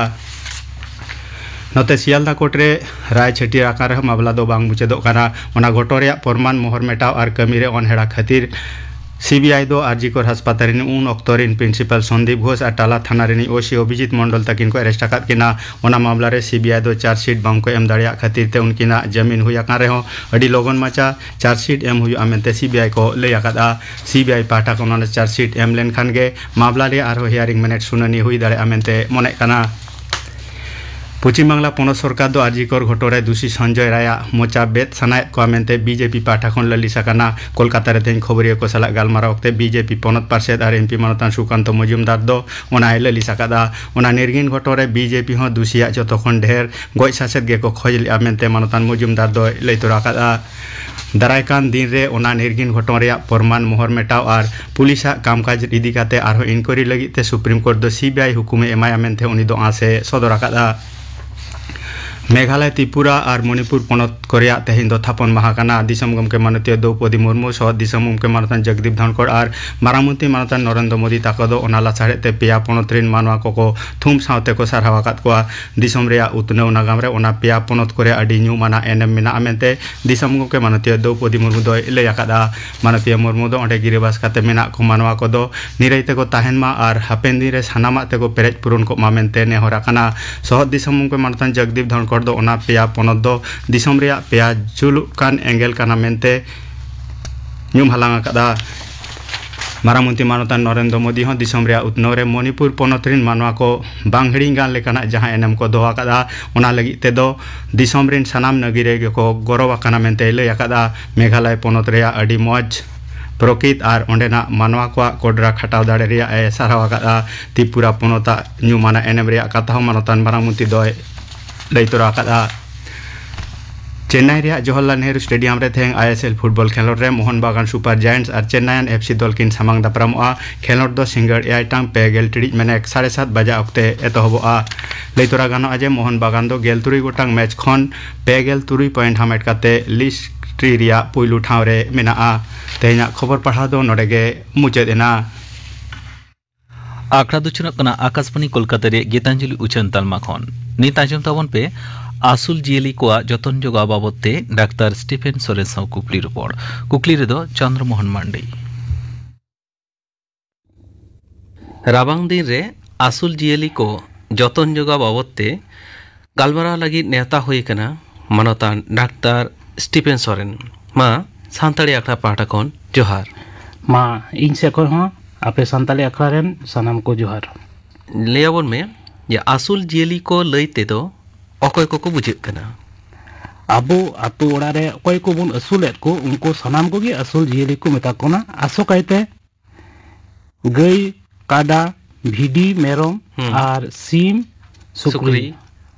ᱱᱚᱛᱮ ᱥᱤᱭᱟᱞᱫᱟ ᱠᱳᱨᱴ ᱨᱮ ᱨᱟᱭ ᱪᱷᱟᱹᱴᱭᱟᱹᱨ ᱟᱠᱟᱱ ᱨᱮᱦᱚᱸ ᱢᱟᱢᱞᱟ ᱫᱚ ᱵᱟᱝ ᱢᱩᱪᱟᱹᱫᱚᱜ ᱠᱟᱱᱟ᱾ ᱚᱱᱟ ᱜᱷᱚᱴᱚᱱ ᱨᱮᱭᱟᱜ ᱯᱨᱚᱢᱟᱱ ᱢᱚᱦᱚᱨ ᱢᱮᱴᱟᱣ ᱟᱨ ᱠᱟᱹᱢᱤ ᱨᱮ ᱚᱱᱦᱮᱲᱟ ᱠᱷᱟᱹᱛᱤᱨ ᱥᱤ ᱵᱤ ᱟᱭ ᱫᱚ ᱟᱨ ᱡᱤ ᱠᱚᱨ ᱦᱟᱥᱯᱟᱛᱟᱞ ᱨᱤᱱ ᱩᱱ ᱚᱠᱛᱚ ᱨᱤᱱ ᱯᱨᱤᱱᱥᱤᱯᱟᱞ ᱥᱚᱱᱫᱤᱯ ᱜᱷᱳᱥ ᱟᱨ ᱴᱟᱞᱟ ᱛᱷᱟᱱᱟ ᱨᱤᱱᱤᱡ ᱳ ᱥᱤ ᱚᱵᱷᱤᱡᱤᱛ ᱢᱚᱱᱰᱚᱞ ᱛᱟᱹᱠᱤᱱ ᱠᱚ ᱟᱨᱮᱥᱴ ᱟᱠᱟᱫ ᱠᱤᱱᱟ᱾ ᱚᱱᱟ ᱢᱟᱢᱞᱟ ᱨᱮ ᱥᱤ ᱵᱤ ᱟᱭ ᱫᱚ ᱪᱟᱨᱡᱽᱥᱤᱴ ᱵᱟᱝ ᱠᱚ ᱮᱢ ᱫᱟᱲᱮᱭᱟᱜ ᱠᱷᱟᱹᱛᱤᱨ ᱛᱮ ᱩᱱᱠᱤᱱᱟᱜ ᱡᱟᱹᱢᱤᱱ ᱦᱩᱭ ᱟᱠᱟᱱ ᱨᱮᱦᱚᱸ ᱟᱹᱰᱤ ᱞᱚᱜᱚᱱ ᱢᱟᱪᱷᱟ ᱪᱟᱨᱡᱽᱥᱤᱴ ᱮᱢ ᱦᱩᱭᱩᱜᱼᱟ ᱢᱮᱱᱛᱮ ᱥᱤ ᱵᱤ ᱟᱭ ᱠᱚ ᱞᱟᱹᱭ ᱟᱠᱟᱫᱼᱟ᱾ ᱥᱤ ᱵᱤ ᱟᱭ ᱯᱟᱦᱴᱟ ᱠᱷᱚᱱ ᱚᱱᱟ ᱪᱟᱨᱡᱽᱥᱤᱴ ᱮᱢ ᱞᱮᱱᱠᱷᱟᱱ ᱜᱮ ᱢᱟᱢᱞᱟ ᱨᱮᱭᱟᱜ ᱟᱨᱦᱚᱸ ᱦᱤᱭᱟᱨᱤᱝ ᱢᱤᱱᱤᱴ ᱥᱩᱱᱟᱹᱱᱤ ᱦᱩᱭ ᱫᱟᱲᱮᱭᱟᱜᱼᱟ ᱢᱮᱱᱛᱮ ᱢᱚᱱᱮᱜ ᱠᱟᱱᱟ᱾ ᱯᱚᱪᱷᱤᱢ ᱵᱟᱝᱞᱟ ᱯᱚᱱᱚᱛ ᱥᱚᱨᱠᱟᱨ ᱫᱚ ᱟᱨᱡᱤ ᱠᱚᱨ ᱜᱷᱚᱴᱚᱱ ᱨᱮ ᱫᱩᱥᱤ ᱥᱚᱧᱡᱚᱭ ᱨᱟᱭᱟᱜ ᱢᱚᱪᱟ ᱵᱮᱫ ᱥᱟᱱᱟᱭᱮᱫ ᱠᱚᱣᱟ ᱢᱮᱱᱛᱮ ᱵᱤ ᱡᱮ ᱯᱤ ᱯᱟᱦᱴᱟ ᱠᱷᱚᱱ ᱞᱟᱹᱞᱤᱥ ᱟᱠᱟᱱᱟ᱾ ᱠᱳᱞᱠᱟᱛᱟ ᱨᱮ ᱛᱮᱦᱮᱧ ᱠᱷᱚᱵᱚᱨᱤᱭᱟᱹ ᱠᱚ ᱥᱟᱞᱟᱜ ᱜᱟᱞᱢᱟᱨᱟᱣ ᱚᱠᱛᱮ ᱵᱤ ᱡᱮ ᱯᱤ ᱯᱚᱱᱚᱛ ᱯᱟᱨᱥᱮᱛ ᱟᱨ ᱮᱢ ᱯᱤ ᱢᱟᱱᱚᱛᱟᱱ ᱥᱩᱠᱟᱱᱛᱚ ᱢᱚᱡᱩᱢᱫᱟᱨ ᱫᱚ ᱚᱱᱟᱭ ᱞᱟᱹᱞᱤᱥ ᱟᱠᱟᱫᱼᱟ᱾ ᱚᱱᱟ ᱱᱤᱨᱜᱤᱱ ᱜᱷᱚᱴᱚᱱ ᱨᱮ ᱵᱤ ᱡᱮ ᱯᱤ ᱦᱚᱸ ᱫᱩᱥᱤᱭᱟᱜ ᱡᱚᱛᱚ ᱠᱷᱚᱱ ᱰᱷᱮᱨ ᱜᱚᱡ ᱥᱟᱥᱮᱛ ᱜᱮᱠᱚ ᱠᱷᱚᱡᱽ ᱞᱮᱫᱼᱟ ᱢᱮᱱᱛᱮ ᱢᱟᱱᱚᱛᱟᱱ ᱢᱚᱡᱩᱢᱫᱟᱨ ᱫᱚᱭ ᱞᱟᱹᱭ ᱛᱚᱨᱟ ᱟᱠᱟᱫᱼᱟ᱾ ᱫᱟᱨᱟᱭ ᱠᱟᱱ ᱫᱤᱱ ᱨᱮ ᱚᱱᱟ ᱱᱤᱨᱜᱤᱱ ᱜᱷᱚᱴᱚᱱ ᱨᱮᱭᱟᱜ ᱯᱨᱚᱢᱟᱱ ᱢᱚᱦᱚᱨ ᱢᱮᱴᱟᱣ ᱟᱨ ᱯᱩᱞᱤᱥᱟᱜ ᱠᱟᱢᱠᱟᱡᱽ ᱤᱫᱤ ᱠᱟᱛᱮ ᱟᱨᱦᱚᱸ ᱤᱱᱠᱣᱟᱨᱤ ᱞᱟᱹᱜᱤᱫ ᱛᱮ ᱥᱩᱯᱨᱤᱢ ᱠᱳᱨᱴ ᱫᱚ ᱥᱤ ᱵᱤ ᱟᱭ ᱦᱩᱠᱩᱢᱮ ᱮᱢᱟᱭᱟ ᱢᱮᱱᱛᱮ ᱩᱱᱤ ᱫᱚ ᱟᱸᱥ ᱮ ᱥᱚᱫᱚᱨ ᱟᱠᱟᱫᱼᱟ᱾ ᱢᱮᱜᱷᱟᱞᱚᱭ, ᱛᱨᱤᱯᱩᱨᱟ ᱟᱨ ᱢᱚᱱᱤᱯᱩᱨ ᱯᱚᱱᱚᱛ ᱠᱚ ᱨᱮᱭᱟᱜ ᱛᱮᱦᱮᱧ ᱫᱚ ᱛᱷᱟᱯᱚᱱ ᱢᱟᱦᱟ ᱠᱟᱱᱟ᱾ ᱫᱤᱥᱚᱢ ᱜᱚᱢᱠᱮ ᱢᱟᱱᱚᱛᱤᱭᱟᱹ ᱫᱨᱚᱣᱯᱚᱫᱤ ᱢᱩᱨᱢᱩ, ᱥᱚᱦᱚᱫ ᱫᱤᱥᱚᱢ ᱜᱚᱢᱠᱮ ᱢᱟᱱᱚᱛᱟᱱ ᱡᱚᱜᱽᱫᱤᱯ ᱫᱷᱚᱱᱠᱚᱲ ᱟᱨ ᱢᱟᱨᱟᱝ ᱢᱚᱱᱛᱨᱤ ᱢᱟᱱᱚᱛᱟᱱ ᱱᱚᱨᱮᱱᱫᱨᱚ ᱢᱳᱫᱤ ᱛᱟᱠᱚ ᱫᱚ ᱚᱱᱟ ᱞᱟᱥᱟᱲᱦᱮᱫ ᱛᱮ ᱯᱮᱭᱟ ᱯᱚᱱᱚᱛ ᱨᱮᱱ ᱢᱟᱱᱣᱟ ᱠᱚᱠᱚ ᱛᱷᱩᱢ ᱥᱟᱶᱛᱮ ᱠᱚ ᱥᱟᱨᱦᱟᱣ ᱟᱠᱟᱫ ᱠᱚᱣᱟ᱾ ᱫᱤᱥᱚᱢ ᱨᱮᱭᱟᱜ ᱩᱛᱱᱟᱹᱣ ᱱᱟᱜᱟᱢ ᱨᱮ ᱚᱱᱟ ᱯᱮᱭᱟ ᱯᱚᱱᱚᱛ ᱠᱚᱨᱮ ᱟᱹᱰᱤ ᱧᱩᱢᱟᱱᱟᱜ ᱮᱱᱮᱢ ᱢᱮᱱᱟᱜᱼᱟ ᱢᱮᱱᱛᱮ ᱫᱤᱥᱚᱢ ᱜᱚᱢᱠᱮ ᱢᱟᱱᱚᱛᱤᱭᱟᱹ ᱫᱨᱚᱣᱯᱚᱫᱤ ᱢᱩᱨᱢᱩ ᱫᱚᱭ ᱞᱟᱹᱭ ᱟᱠᱟᱫᱼᱟ᱾ ᱢᱟᱱᱚᱛᱤᱭᱟᱹ ᱢᱩᱨᱢᱩ ᱫᱚ ᱚᱸᱰᱮ ᱜᱤᱨᱟᱹᱵᱟᱥ ᱠᱟᱛᱮ ᱢᱮᱱᱟᱜ ᱠᱚ ᱢᱟᱱᱣᱟ ᱠᱚᱫᱚ ᱱᱤᱨᱟᱹᱭ ᱛᱮᱠᱚ ᱛᱟᱦᱮᱱ ᱢᱟ ᱟᱨ ᱦᱟᱯᱮᱱ ᱫᱤᱱ ᱨᱮ ᱥᱟᱱᱟᱢᱟᱜ ᱛᱮᱠᱚ ᱯᱮᱨᱮᱡ ᱯᱩᱨᱚᱱ ᱠᱚᱜ ᱢᱟ ᱢᱮᱱᱛᱮ ᱱᱮᱦᱚᱨ ᱟᱠᱟᱱᱟ᱾ ᱥᱚᱦᱚᱫ ᱫᱤᱥᱚᱢ ᱜᱚᱢᱠᱮ ᱢᱟᱱᱚᱛᱟᱱ ᱡᱚᱜᱽᱫᱤᱯ ᱫᱷᱚᱱᱠᱚᱲ ᱫᱚ ᱚᱱᱟ ᱯᱮᱭᱟ ᱯᱚᱱᱚᱛ ᱫᱚ ᱫᱤᱥᱚᱢ ᱨᱮᱭᱟᱜ ᱯᱮᱭᱟ ᱡᱩᱞᱩᱜ ᱠᱟᱱ ᱮᱸᱜᱮᱞ ᱠᱟᱱᱟ ᱢᱮᱱᱛᱮ ᱧᱩᱢ ᱦᱟᱞᱟᱝ ᱟᱠᱟᱫᱼᱟ᱾ ᱢᱟᱨᱟᱝ ᱢᱚᱱᱛᱨᱤ ᱢᱟᱱᱚᱛᱟᱱ ᱱᱚᱨᱮᱱᱫᱨᱚ ᱢᱳᱫᱤ ᱦᱚᱸ ᱫᱤᱥᱚᱢ ᱨᱮᱭᱟᱜ ᱩᱛᱱᱟᱹᱣ ᱨᱮ ᱢᱚᱱᱤᱯᱩᱨ ᱯᱚᱱᱚᱛ ᱨᱤᱱ ᱢᱟᱱᱣᱟ ᱠᱚ ᱵᱟᱝ ᱦᱤᱲᱤᱧ ᱜᱟᱱ ᱞᱮᱠᱟᱱᱟᱜ ᱡᱟᱦᱟᱸ ᱮᱱᱮᱢ ᱠᱚ ᱫᱚᱦᱚ ᱟᱠᱟᱫᱼᱟ, ᱚᱱᱟ ᱞᱟᱹᱜᱤᱫ ᱛᱮᱫᱚ ᱫᱤᱥᱚᱢ ᱨᱤᱱ ᱥᱟᱱᱟᱢ ᱱᱟᱹᱜᱤᱨᱤᱭᱟᱹ ᱜᱮᱠᱚ ᱜᱚᱨᱚᱵ ᱟᱠᱟᱱᱟ ᱢᱮᱱᱛᱮᱭ ᱞᱟᱹᱭ ᱟᱠᱟᱫᱼᱟ᱾ ᱢᱮᱜᱷᱟᱞᱚᱭ ᱯᱚᱱᱚᱛ ᱨᱮᱭᱟᱜ ᱟᱹᱰᱤ ᱢᱚᱡᱽ ᱯᱨᱚᱠᱤᱛ ᱟᱨ ᱚᱸᱰᱮᱱᱟᱜ ᱢᱟᱱᱣᱟ ᱠᱚᱣᱟᱜ ᱠᱚᱰᱨᱟ ᱠᱷᱟᱴᱟᱣ ᱫᱟᱲᱮ ᱨᱮᱭᱟᱜ ᱮ ᱥᱟᱨᱦᱟᱣ ᱟᱠᱟᱫᱼᱟ᱾ ᱛᱨᱤᱯᱩᱨᱟ ᱯᱚᱱᱚᱛᱟᱜ ᱧᱩᱢᱟᱱᱟᱜ ᱮᱱᱮᱢ ᱨᱮᱭᱟᱜ ᱠᱟᱛᱷᱟ ᱦᱚᱸ ᱢᱟᱱᱚᱛᱟᱱ ᱢᱟᱨᱟᱝ ᱢᱚᱱᱛᱨᱤ ᱫᱚᱭ ᱞᱟᱹᱭ ᱛᱚᱨᱟ ᱟᱠᱟᱫᱼᱟ᱾ ᱪᱮᱱᱱᱟᱭ ᱨᱮᱭᱟᱜ ᱡᱚᱣᱟᱦᱚᱨᱞᱟᱞ ᱱᱮᱦᱨᱩ ᱥᱴᱮᱰᱤᱭᱟᱢ ᱨᱮ ᱛᱮᱦᱮᱧ ᱟᱭᱮᱥᱮᱞ ᱯᱷᱩᱴᱵᱚᱞ ᱠᱷᱮᱞᱳᱰ ᱨᱮ ᱢᱳᱦᱚᱱ ᱵᱟᱜᱟᱱ ᱥᱩᱯᱟᱨ ᱡᱟᱭᱮᱱᱴᱥ ᱟᱨ ᱪᱮᱱᱱᱟᱭᱟᱱ ᱮᱯᱷᱥᱤ ᱫᱚᱞ ᱠᱤᱱ ᱥᱟᱢᱟᱝ ᱫᱟᱯᱨᱟᱢᱚᱜᱼᱟ᱾ ᱠᱷᱮᱞᱳᱰ ᱫᱚ ᱥᱤᱸᱜᱟᱹᱲ ᱮᱭᱟᱭ ᱴᱟᱲᱟᱝ ᱯᱮ ᱜᱮᱞ ᱴᱤᱲᱤᱡ ᱢᱮᱱᱮᱠ ᱥᱟᱲᱮ ᱥᱟᱛ ᱵᱟᱡᱟ ᱚᱠᱛᱮ ᱮᱛᱚᱦᱚᱵᱚᱜᱼᱟ᱾ ᱞᱟᱹᱭ ᱛᱚᱨᱟ ᱜᱟᱱᱚᱜᱼᱟ ᱡᱮ ᱢᱳᱦᱚᱱ ᱵᱟᱜᱟᱱ ᱫᱚ ᱜᱮᱞ ᱛᱩᱨᱩᱭ ᱜᱚᱴᱟᱝ ᱢᱮᱪ ᱠᱷᱚᱱ ᱯᱮ ᱜᱮᱞ ᱛᱩᱨᱩᱭ ᱯᱚᱭᱮᱱᱴ ᱦᱟᱢᱮᱴ ᱠᱟᱛᱮ ᱞᱤᱥᱴ ᱨᱮᱭᱟᱜ ᱯᱩᱭᱞᱩ ᱴᱷᱟᱶ ᱨᱮ ᱢᱮᱱᱟᱜᱼᱟ᱾ ᱛᱮᱦᱮᱧᱟᱜ ᱠᱷᱚᱵᱚᱨ ᱯᱟᱲᱦᱟᱣ ᱫᱚ ᱱᱚᱰᱮ ᱜᱮ ᱢᱩᱪᱟᱹᱫ ᱮᱱᱟ᱾ ᱟᱠᱷᱲᱟ ᱫᱚ ᱪᱷᱩᱱᱟᱹᱜ ᱠᱟᱱᱟ ᱟᱠᱟᱥᱵᱟᱱᱤ ᱠᱳᱞᱠᱟᱛᱟ ᱨᱮᱭᱟᱜ ᱜᱤᱛᱟᱧᱡᱚᱞᱤ ᱩᱪᱷᱟᱹᱱ ᱛᱟᱞᱢᱟ ᱠᱷᱚᱱ᱾ ᱱᱤᱛ ᱟᱸᱡᱚᱢ ᱛᱟᱵᱚᱱ ᱯᱮ ᱟᱹᱥᱩᱞ ᱡᱤᱭᱟᱹᱞᱤ ᱠᱚᱣᱟᱜ ᱡᱚᱛᱚᱱ ᱡᱚᱜᱟᱣ ᱵᱟᱵᱚᱫ ᱛᱮ ᱰᱟᱠᱛᱟᱨ ᱥᱴᱤᱯᱷᱮᱱ ᱥᱚᱨᱮᱱ ᱥᱟᱶ ᱠᱩᱠᱞᱤ ᱨᱚᱯᱚᱲ᱾ ᱠᱩᱠᱞᱤ ᱨᱮᱫᱚ ᱪᱚᱱᱫᱨᱚ ᱢᱳᱦᱚᱱ ᱢᱟᱱᱰᱤ᱾ ᱨᱟᱵᱟᱝ ᱫᱤᱱ ᱨᱮ ᱟᱹᱥᱩᱞ ᱡᱤᱭᱟᱹᱞᱤ ᱠᱚ ᱡᱚᱛᱚᱱ ᱡᱚᱜᱟᱣ ᱵᱟᱵᱚᱫ ᱛᱮ ᱜᱟᱞᱢᱟᱨᱟᱣ ᱞᱟᱹᱜᱤᱫ ᱱᱮᱣᱛᱟ ᱦᱩᱭ ᱟᱠᱟᱱᱟ ᱢᱟᱱᱚᱛᱟᱱ ᱰᱟᱠᱛᱟᱨ ᱥᱴᱤᱯᱷᱮᱱ ᱥᱚᱨᱮᱱ᱾ ᱢᱟ, ᱥᱟᱱᱛᱟᱲᱤ ᱟᱠᱷᱲᱟ ᱯᱟᱦᱴᱟ ᱠᱷᱚᱱ ᱡᱚᱦᱟᱨ᱾ ᱢᱟ, ᱤᱧ ᱥᱮᱫ ᱠᱷᱚᱱ ᱦᱚᱸ ᱟᱯᱮ ᱥᱟᱱᱛᱟᱲᱤ ᱟᱠᱷᱲᱟ ᱨᱮᱱ ᱥᱟᱱᱟᱢ ᱠᱚ ᱡᱚᱦᱟᱨ᱾ ᱞᱟᱹᱭ ᱟᱵᱚᱱ ᱢᱮ ᱡᱮ ᱟᱹᱥᱩᱞ ᱡᱤᱭᱟᱹᱞᱤ ᱠᱚ ᱞᱟᱹᱭ ᱛᱮᱫᱚ ᱚᱠᱚᱭ ᱠᱚᱠᱚ ᱵᱩᱡᱷᱟᱹᱜ ᱠᱟᱱᱟ? ᱟᱵᱚ ᱟᱛᱳ ᱚᱲᱟᱜ ᱨᱮ ᱚᱠᱚᱭ ᱠᱚᱵᱚᱱ ᱟᱹᱥᱩᱞᱮᱫ ᱠᱚ, ᱩᱱᱠᱩ ᱥᱟᱱᱟᱢ ᱠᱚᱜᱮ ᱟᱹᱥᱩᱞ ᱡᱤᱭᱟᱹᱞᱤ ᱠᱚ ᱢᱮᱛᱟ ᱠᱚ ᱠᱟᱱᱟ᱾ ᱟᱥᱚᱠᱟᱭᱛᱮ ᱜᱟᱹᱭ, ᱠᱟᱰᱟ, ᱵᱷᱤᱰᱤ, ᱢᱮᱨᱚᱢ ᱦᱩᱸ᱾ ᱟᱨ ᱥᱤᱢ, ᱥᱩᱠᱨᱤ᱾ ᱥᱩᱠᱨᱤ᱾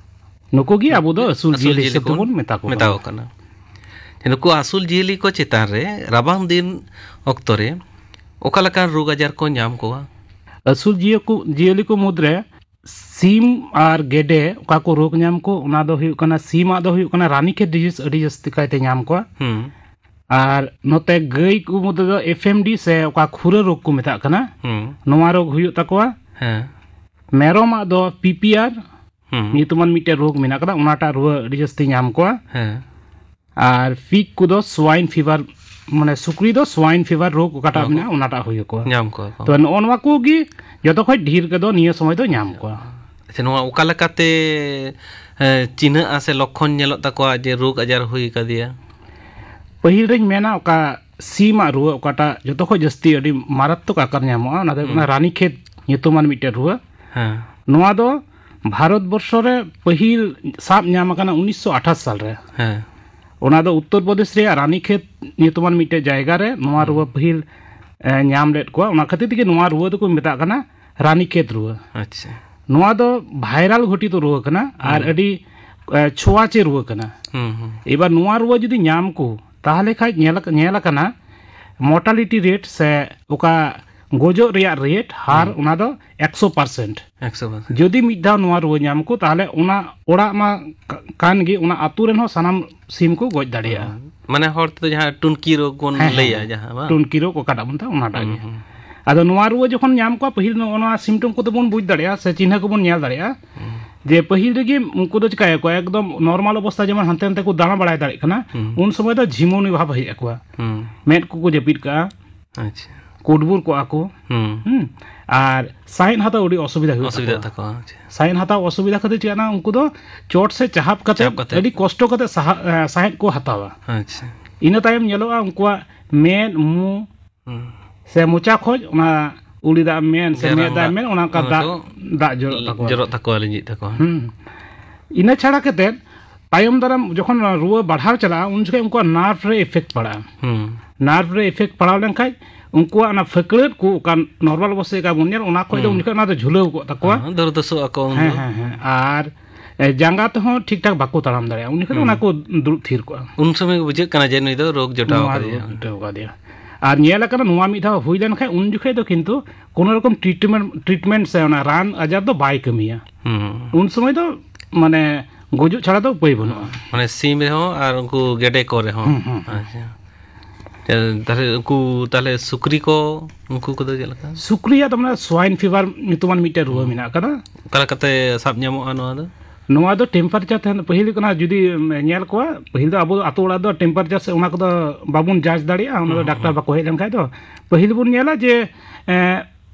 ᱱᱩᱠᱩ ᱜᱮ ᱟᱵᱚ ᱫᱚ ᱟᱹᱥᱩᱞ ᱟᱹᱥᱩᱞ ᱡᱤᱭᱟᱹᱞᱤ ᱡᱤᱭᱟᱹᱞᱤ ᱦᱤᱥᱟᱹᱵ ᱵᱚᱱ ᱛᱮᱵᱚᱱ ᱢᱮᱛᱟ ᱠᱚ ᱢᱮᱛᱟ ᱠᱟᱱᱟ᱾ ᱠᱚ ᱠᱟᱱᱟ᱾ ᱱᱩᱠᱩ ᱟᱹᱥᱩᱞ ᱡᱤᱭᱟᱹᱞᱤ ᱠᱚ ᱪᱮᱛᱟᱱ ᱨᱮ ᱨᱟᱵᱟᱝ ᱫᱤᱱ ᱚᱠᱛᱚ ᱨᱮ ᱚᱠᱟ ᱞᱮᱠᱟᱱ ᱨᱳᱜᱽ ᱟᱡᱟᱨ ᱠᱚ ᱧᱟᱢ ᱠᱚᱣᱟ? ᱟᱹᱥᱩᱞ ᱡᱤᱭᱟᱹ ᱠᱚ, ᱡᱤᱭᱟᱹᱞᱤ ᱠᱚ ᱢᱩᱫᱽᱨᱮ ᱥᱤᱢ ᱟᱨ ᱜᱮᱰᱮ ᱚᱠᱟ ᱠᱚ ᱨᱳᱜᱽ ᱧᱟᱢ ᱠᱚ, ᱚᱱᱟ ᱫᱚ ᱦᱩᱭᱩᱜ ᱠᱟᱱᱟ, ᱥᱤᱢᱟᱜ ᱫᱚ ᱦᱩᱭᱩᱜ ᱠᱟᱱᱟ ᱨᱟᱱᱤᱠᱷᱮᱛ ᱰᱤᱡᱤᱡᱽ ᱟᱹᱰᱤ ᱡᱟᱹᱥᱛᱤ ᱠᱟᱭᱛᱮ ᱧᱟᱢ ᱠᱚᱣᱟ᱾ ᱦᱩᱸ᱾ ᱟᱨ ᱱᱚᱛᱮ ᱜᱟᱹᱭ ᱠᱚ ᱢᱩᱫᱽ ᱨᱮᱫᱚ ᱮᱯᱷ ᱮᱢ ᱰᱤ ᱥᱮ ᱚᱠᱟ ᱠᱷᱩᱨᱟᱹ ᱨᱳᱜᱽ ᱠᱚ ᱢᱮᱛᱟᱜ ᱠᱟᱱᱟ, ᱦᱩᱸ᱾ ᱱᱚᱣᱟ ᱨᱳᱜᱽ ᱦᱩᱭᱩᱜ ᱛᱟᱠᱚᱣᱟ᱾ ᱦᱮᱸ᱾ ᱢᱮᱨᱚᱢᱟᱜ ᱫᱚ ᱯᱤ ᱯᱤ ᱟᱨ ᱦᱩᱸ᱾ ᱧᱩᱛᱩᱢᱟᱱ ᱢᱤᱫᱴᱮᱱ ᱨᱳᱜᱽ ᱢᱮᱱᱟᱜ ᱠᱟᱫᱟ, ᱚᱱᱟᱴᱟᱜ ᱨᱩᱣᱟᱹ ᱟᱹᱰᱤ ᱡᱟᱹᱥᱛᱤ ᱧᱟᱢ ᱠᱚᱣᱟ᱾ ᱦᱮᱸ᱾ ᱟᱨ ᱯᱤᱜᱽ ᱠᱚᱫᱚ ᱥᱣᱟᱭᱤᱱ ᱯᱷᱤᱵᱟᱨ, ᱢᱟᱱᱮ ᱥᱩᱠᱨᱤ ᱫᱚ ᱥᱣᱟᱭᱤᱱ ᱯᱷᱤᱵᱟᱨ ᱨᱳᱜᱽ ᱚᱠᱟᱴᱟᱜ ᱱᱚᱣᱟ ᱠᱚ ᱢᱮᱱᱟᱜᱼᱟ, ᱚᱱᱟᱴᱟᱜ ᱦᱩᱭ ᱟᱠᱚᱣᱟ᱾ ᱧᱟᱢ ᱠᱚᱣᱟ ᱠᱚ᱾ ᱛᱚ ᱱᱚᱜᱼᱚ ᱱᱚᱣᱟ ᱠᱚᱜᱮ ᱡᱚᱛᱚ ᱠᱷᱚᱡ ᱰᱷᱮᱨ ᱠᱚᱫᱚ ᱱᱤᱭᱟᱹ ᱥᱚᱢᱚᱭ ᱫᱚ ᱧᱟᱢ ᱠᱚᱣᱟ᱾ ᱟᱪᱪᱷᱟ, ᱱᱚᱣᱟ ᱚᱠᱟ ᱞᱮᱠᱟᱛᱮ, ᱮ, ᱪᱤᱱᱦᱟᱹᱜᱼᱟ ᱥᱮ ᱞᱚᱠᱠᱷᱚᱱ ᱧᱮᱞᱚᱜ ᱛᱟᱠᱚᱣᱟ ᱡᱮ ᱨᱳᱜᱽ ᱟᱡᱟᱨ ᱦᱩᱭ ᱠᱟᱫᱮᱭᱟ? ᱯᱟᱹᱦᱤᱞ ᱨᱤᱧ ᱢᱮᱱᱟ, ᱚᱠᱟ ᱥᱤᱢᱟᱜ ᱨᱩᱣᱟᱹ ᱚᱠᱟᱴᱟᱜ ᱡᱚᱛᱚ ᱠᱷᱚᱱ ᱡᱟᱹᱥᱛᱤ ᱟᱹᱰᱤ ᱢᱟᱨᱟᱛᱢᱚᱠ ᱟᱠᱟᱨ ᱧᱟᱢᱚᱜᱼᱟ, ᱚᱱᱟ ᱫᱚ ᱦᱩᱭᱩᱜ ᱠᱟᱱᱟ ᱦᱩᱸ᱾ ᱨᱟᱱᱤᱠᱷᱮᱛ ᱧᱩᱛᱩᱢᱟᱱ ᱢᱤᱫᱴᱮᱱ ᱨᱩᱣᱟᱹ᱾ ᱦᱮᱸ᱾ ᱱᱚᱣᱟ ᱫᱚ ᱵᱷᱟᱨᱚᱛ ᱵᱚᱨᱥᱚ ᱨᱮ ᱯᱟᱹᱦᱤᱞ ᱥᱟᱵ ᱧᱟᱢ ᱟᱠᱟᱱᱟ ᱩᱱᱤᱥᱥᱚ ᱟᱴᱷᱟᱥ ᱥᱟᱞ ᱨᱮ᱾ ᱦᱮᱸ᱾ ᱚᱱᱟ ᱫᱚ ᱩᱛᱛᱚᱨ ᱯᱨᱚᱫᱮᱥ ᱨᱮᱭᱟᱜ ᱨᱟᱱᱤᱠᱷᱮᱛ ᱧᱩᱛᱩᱢᱟᱱ ᱢᱤᱫᱴᱮᱱ ᱡᱟᱭᱜᱟ ᱨᱮ ᱱᱚᱣᱟ ᱦᱩᱸ᱾ ᱨᱩᱣᱟᱹ ᱯᱟᱹᱦᱤᱞ, ᱮ, ᱧᱟᱢ ᱞᱮᱫ ᱠᱚᱣᱟ᱾ ᱚᱱᱟ ᱠᱷᱟᱹᱛᱤᱨ ᱛᱮᱜᱮ ᱱᱚᱣᱟ ᱨᱩᱣᱟᱹ ᱫᱚᱠᱚ ᱢᱮᱛᱟᱜ ᱠᱟᱱᱟ ᱨᱟᱱᱤᱠᱷᱮᱛ ᱨᱩᱣᱟᱹ᱾ ᱟᱪᱪᱷᱟ᱾ ᱱᱚᱣᱟ ᱫᱚ ᱵᱷᱟᱭᱨᱟᱞ ᱜᱷᱚᱴᱤᱛ ᱨᱩᱣᱟᱹ ᱠᱟᱱᱟ ᱟᱨ ᱦᱩᱸ᱾ ᱟᱹᱰᱤ, ᱮ, ᱪᱷᱳᱣᱟᱪᱮ ᱨᱩᱣᱟᱹ ᱠᱟᱱᱟ᱾ ᱦᱩᱸ, ᱦᱩᱸ᱾ ᱮᱵᱟᱨ ᱱᱚᱣᱟ ᱨᱩᱣᱟᱹ ᱡᱩᱫᱤ ᱧᱟᱢ ᱠᱚ, ᱛᱟᱦᱚᱞᱮ ᱠᱷᱟᱡ ᱧᱮᱞ, ᱧᱮᱞ ᱟᱠᱟᱱᱟ mortality rate ᱥᱮ ᱚᱠᱟ ᱜᱚᱡᱚᱜ ᱨᱮᱭᱟᱜ rate, ᱦᱟᱨ, ᱦᱩᱸ᱾ ᱚᱱᱟ ᱫᱚ ᱮᱠᱥᱚ percent᱾ ᱮᱠᱥᱚ percent᱾ ᱡᱩᱫᱤ ᱢᱤᱫ ᱫᱷᱟᱣ ᱱᱚᱣᱟ ᱨᱩᱣᱟᱹ ᱧᱟᱢ ᱠᱚ, ᱛᱟᱦᱚᱞᱮ ᱚᱱᱟ ᱚᱲᱟᱜ ᱢᱟ ᱠᱟ-, ᱠᱟᱱ ᱜᱮ, ᱚᱱᱟ ᱟᱹᱛᱩ ᱨᱮᱱ ᱦᱚᱸ ᱥᱟᱱᱟᱢ ᱥᱤᱢ ᱠᱚ ᱜᱚᱡ ᱫᱟᱲᱮᱭᱟᱜᱼᱟ᱾ ᱦᱩᱸ᱾ ᱢᱟᱱᱮ ᱦᱚᱲ ᱛᱮᱫᱚ ᱡᱟᱦᱟᱸ ᱴᱩᱱᱠᱤ ᱨᱳᱜᱽ ᱵᱚᱱ ᱦᱮᱸ, ᱦᱮᱸ, ᱞᱟᱹᱭᱟ, ᱦᱮᱸ᱾ ᱡᱟᱦᱟᱸ ᱵᱟᱝ? ᱴᱩᱱᱠᱤ ᱨᱳᱜᱽ ᱚᱠᱟᱴᱟᱜ ᱵᱚᱱ ᱢᱮᱛᱟᱜᱼᱟ, ᱚᱱᱟᱴᱟᱜ ᱦᱩᱸ, ᱜᱮ᱾ ᱦᱩᱸ᱾ ᱟᱫᱚ ᱱᱚᱣᱟ ᱨᱩᱣᱟᱹ ᱡᱚᱠᱷᱚᱱ ᱧᱟᱢ ᱠᱚᱣᱟ, ᱯᱟᱹᱦᱤᱞ ᱱᱚᱜᱼᱚ ᱱᱚᱣᱟ symptom ᱠᱚᱫᱚ ᱵᱚᱱ ᱵᱩᱡᱽ ᱫᱟᱲᱮᱭᱟᱜᱼᱟ ᱥᱮ ᱪᱤᱱᱦᱟᱹ ᱠᱚᱵᱚᱱ ᱧᱮᱞ ᱫᱟᱲᱮᱭᱟᱜᱼᱟ ᱦᱩᱸ᱾ ᱡᱮ ᱯᱟᱹᱦᱤᱞ ᱨᱮᱜᱮ ᱩᱱᱠᱩ ᱫᱚ ᱪᱤᱠᱟᱹᱭᱟᱠᱚ, ᱮᱠᱫᱚᱢ normal ᱚᱵᱚᱥᱛᱟ ᱡᱮᱢᱚᱱ ᱦᱟᱱᱛᱮ ᱱᱟᱛᱮ ᱠᱚ ᱫᱟᱬᱟ ᱵᱟᱲᱟᱭ ᱫᱟᱲᱮᱭᱟᱜ ᱠᱟᱱᱟ, ᱦᱩᱸ᱾ ᱩᱱ ᱥᱚᱢᱚᱭ ᱫᱚ ᱡᱷᱤᱢᱩᱱᱤ ᱵᱷᱟᱵᱽ ᱦᱮᱡ ᱟᱠᱚᱣᱟ᱾ ᱦᱩᱸ᱾ ᱢᱮᱫ ᱠᱚᱠᱚ ᱡᱟᱹᱯᱤᱫ ᱠᱟᱜᱼᱟ, ᱟᱪᱪᱷᱟ᱾ ᱠᱩᱰᱵᱩᱨ ᱠᱚᱜᱼᱟ ᱠᱚ᱾ ᱦᱩᱸ᱾ ᱦᱩᱸ᱾ ᱟᱨ ᱥᱟᱸᱦᱮᱫ ᱦᱟᱛᱟᱣ ᱟᱹᱰᱤ ᱚᱥᱩᱵᱤᱫᱷᱟ ᱦᱩᱭᱩᱜ ᱚᱥᱩᱵᱤᱫᱷᱟᱜ ᱛᱟᱠᱚᱣᱟ᱾ ᱛᱟᱠᱚᱣᱟ, ᱟᱪᱪᱷᱟ᱾ ᱥᱟᱸᱦᱮᱫ ᱦᱟᱛᱟᱣ ᱚᱥᱩᱵᱤᱫᱷᱟ ᱠᱷᱟᱹᱛᱤᱨ ᱪᱤᱠᱟᱹᱜᱼᱟ, ᱩᱱᱠᱩ ᱫᱚ ᱪᱚᱴ ᱥᱮ ᱪᱟᱦᱟᱵ ᱠᱟᱛᱮ ᱪᱟᱯ ᱠᱟᱛᱮ᱾ ᱟᱹᱰᱤ ᱠᱚᱥᱴᱚ ᱠᱟᱛᱮ ᱥᱟᱦᱟ-, ᱮ, ᱥᱟᱸᱦᱮᱫ ᱠᱚ ᱦᱟᱛᱟᱣᱟ᱾ ᱟᱪᱪᱷᱟ᱾ ᱤᱱᱟᱹ ᱛᱟᱭᱚᱢ ᱧᱮᱞᱚᱜᱼᱟ ᱩᱱᱠᱩᱣᱟᱜ ᱢᱮᱫ, ᱢᱩ ᱦᱩᱸ᱾ ᱥᱮ ᱢᱚᱪᱟ ᱠᱷᱚᱡ ᱚᱱᱟ ᱩᱞᱤ ᱫᱟᱜ ᱮᱢ ᱢᱮᱱ ᱥᱮ ᱡᱟᱱᱟᱢ ᱢᱮᱫ ᱫᱟᱜ ᱮᱢ ᱫᱟᱜ ᱢᱮᱱ, ᱚᱱᱟ ᱚᱱᱠᱟ ᱚᱱᱟ ᱫᱟᱜ, ᱠᱚ ᱫᱟᱜ ᱡᱚᱨᱚᱜ ᱛᱟᱠᱚᱣᱟ᱾ ᱡᱚᱨᱚᱜ ᱛᱟᱠᱚᱣᱟ, ᱞᱤᱸᱡᱤᱜ ᱛᱟᱠᱚᱣᱟ᱾ ᱦᱩᱸ᱾ ᱤᱱᱟᱹ ᱪᱷᱟᱲᱟ ᱠᱟᱛᱮᱫ ᱛᱟᱭᱚᱢ ᱫᱟᱨᱟᱢ ᱡᱚᱠᱷᱚᱱ ᱨᱩᱣᱟᱹ ᱵᱟᱲᱦᱟᱣ ᱪᱟᱞᱟᱜᱼᱟ, ᱩᱱ ᱡᱚᱠᱷᱚᱱ ᱩᱱᱠᱩᱣᱟᱜ nerve ᱨᱮ effect ᱯᱟᱲᱟᱜᱼᱟ᱾ ᱦᱩᱸ᱾ Nerve ᱨᱮ effect ᱯᱟᱲᱟᱣ ᱞᱮᱱᱠᱷᱟᱡ ᱩᱱᱠᱩᱣᱟᱜ ᱚᱱᱟ ᱯᱷᱟᱹᱠᱲᱟᱹᱫ ᱠᱚ, ᱚᱠᱟ normal ᱚᱵᱚᱥᱛᱟ ᱞᱮᱠᱟ ᱵᱚᱱ ᱧᱮᱞ, ᱚᱱᱟ ᱠᱷᱚᱡ ᱫᱚ ᱦᱩᱸ᱾ ᱩᱱ ᱡᱚᱠᱷᱚᱱ ᱚᱱᱟ ᱫᱚ ᱡᱷᱩᱞᱟᱹᱣ ᱠᱚᱜ ᱛᱟᱠᱚᱣᱟ᱾ ᱦᱮᱸ, ᱫᱷᱟᱹᱨ ᱫᱷᱟᱹᱥᱩᱜ ᱟᱠᱚ ᱩᱱ ᱦᱮᱸ, ᱫᱚ᱾ ᱦᱮᱸ, ᱦᱮᱸ᱾ ᱟᱨ, ᱮ, ᱡᱟᱸᱜᱟ ᱛᱮᱦᱚᱸ ᱴᱷᱤᱠ ᱴᱷᱟᱠ ᱵᱟᱠᱚ ᱛᱟᱲᱟᱢ ᱫᱟᱲᱮᱭᱟᱜᱼᱟ᱾ ᱩᱱ ᱡᱚᱠᱷᱚᱱ ᱫᱚ ᱦᱩᱸ᱾ ᱚᱱᱟ ᱠᱚ ᱫᱩᱲᱩᱵ ᱛᱷᱤᱨ ᱠᱚᱜᱼᱟ᱾ ᱩᱱ ᱥᱚᱢᱚᱭ ᱜᱮ ᱵᱩᱡᱷᱟᱹᱜ ᱠᱟᱱᱟ ᱡᱮ ᱱᱩᱭ ᱫᱚ ᱨᱳᱜᱽ ᱡᱚᱴᱟᱣ ᱱᱚᱣᱟ ᱟᱠᱟᱫᱮᱭᱟ᱾ ᱨᱳᱜᱽ ᱡᱚᱴᱟᱣ ᱟᱠᱟᱫᱮᱭᱟ᱾ ᱟᱨ ᱧᱮᱞ ᱟᱠᱟᱱᱟ, ᱱᱚᱣᱟ ᱢᱤᱫ ᱫᱷᱟᱣ ᱦᱩᱭ ᱞᱮᱱᱠᱷᱟᱱ ᱩᱱ ᱡᱚᱠᱷᱚᱱ ᱫᱚ ᱠᱤᱱᱛᱩ ᱠᱳᱱᱳ ᱨᱚᱠᱚᱢ treatment, treatment ᱥᱮ ᱚᱱᱟ ᱨᱟᱱ ᱟᱡᱟᱨ ᱫᱚ ᱵᱟᱭ ᱠᱟᱹᱢᱤᱭᱟ᱾ ᱦᱩᱸ᱾ ᱩᱱ ᱥᱚᱢᱚᱭ ᱫᱚ ᱢᱟᱱᱮ ᱜᱩᱡᱩᱜ ᱪᱷᱟᱲᱟ ᱫᱚ ᱩᱯᱟᱹᱭ ᱵᱟᱹᱱᱩᱜᱼᱟ᱾ ᱢᱟᱱᱮ ᱥᱤᱢ ᱨᱮᱦᱚᱸ ᱟᱨ ᱩᱱᱠᱩ ᱜᱮᱰᱮ ᱠᱚ ᱨᱮᱦᱚᱸ᱾ ᱦᱩᱸ, ᱦᱩᱸ, ᱦᱩᱸ᱾ ᱟᱪᱪᱷᱟ᱾ ᱛᱟᱦᱞᱮ ᱩᱱᱠᱩ, ᱛᱟᱦᱞᱮ ᱥᱩᱠᱨᱤ ᱠᱚ, ᱩᱱᱠᱩ ᱠᱚᱫᱚ ᱪᱮᱫ ᱞᱮᱠᱟ? ᱥᱩᱠᱨᱤᱭᱟᱜ ᱫᱚ ᱢᱟᱱᱮ swine fever ᱧᱩᱛᱩᱢᱟᱱ ᱢᱤᱫᱴᱮᱱ ᱨᱩᱣᱟᱹ ᱦᱩᱸ᱾ ᱢᱮᱱᱟᱜ ᱟᱠᱟᱫᱟ᱾ ᱚᱠᱟ ᱞᱮᱠᱟᱛᱮ ᱥᱟᱵ ᱧᱟᱢᱚᱜᱼᱟ ᱱᱚᱣᱟ ᱫᱚ? ᱱᱚᱣᱟ ᱫᱚ temperature ᱛᱟᱦᱮᱱ, ᱯᱟᱹᱦᱤᱞ ᱦᱩᱭᱩᱜ ᱠᱟᱱᱟ, ᱡᱩᱫᱤ ᱧᱮᱞ ᱠᱚᱣᱟ, ᱯᱟᱹᱦᱤᱞ ᱫᱚ ᱟᱵᱚ ᱟᱛᱳ ᱚᱲᱟᱜ ᱫᱚ temperature ᱥᱮ ᱚᱱᱟ ᱠᱚᱫᱚ ᱵᱟᱵᱚᱱ judge ᱫᱟᱲᱮᱭᱟᱜᱼᱟ, ᱚᱱᱟ ᱫᱚ ᱦᱩᱸ, ᱰᱟᱠᱛᱟᱨ ᱦᱩᱸ᱾ ᱵᱟᱠᱚ ᱦᱮᱡ ᱞᱮᱱᱠᱷᱟᱡ ᱫᱚ᱾ ᱯᱟᱹᱦᱤᱞ ᱵᱚᱱ ᱧᱮᱞᱟ ᱡᱮ, ᱮᱸ,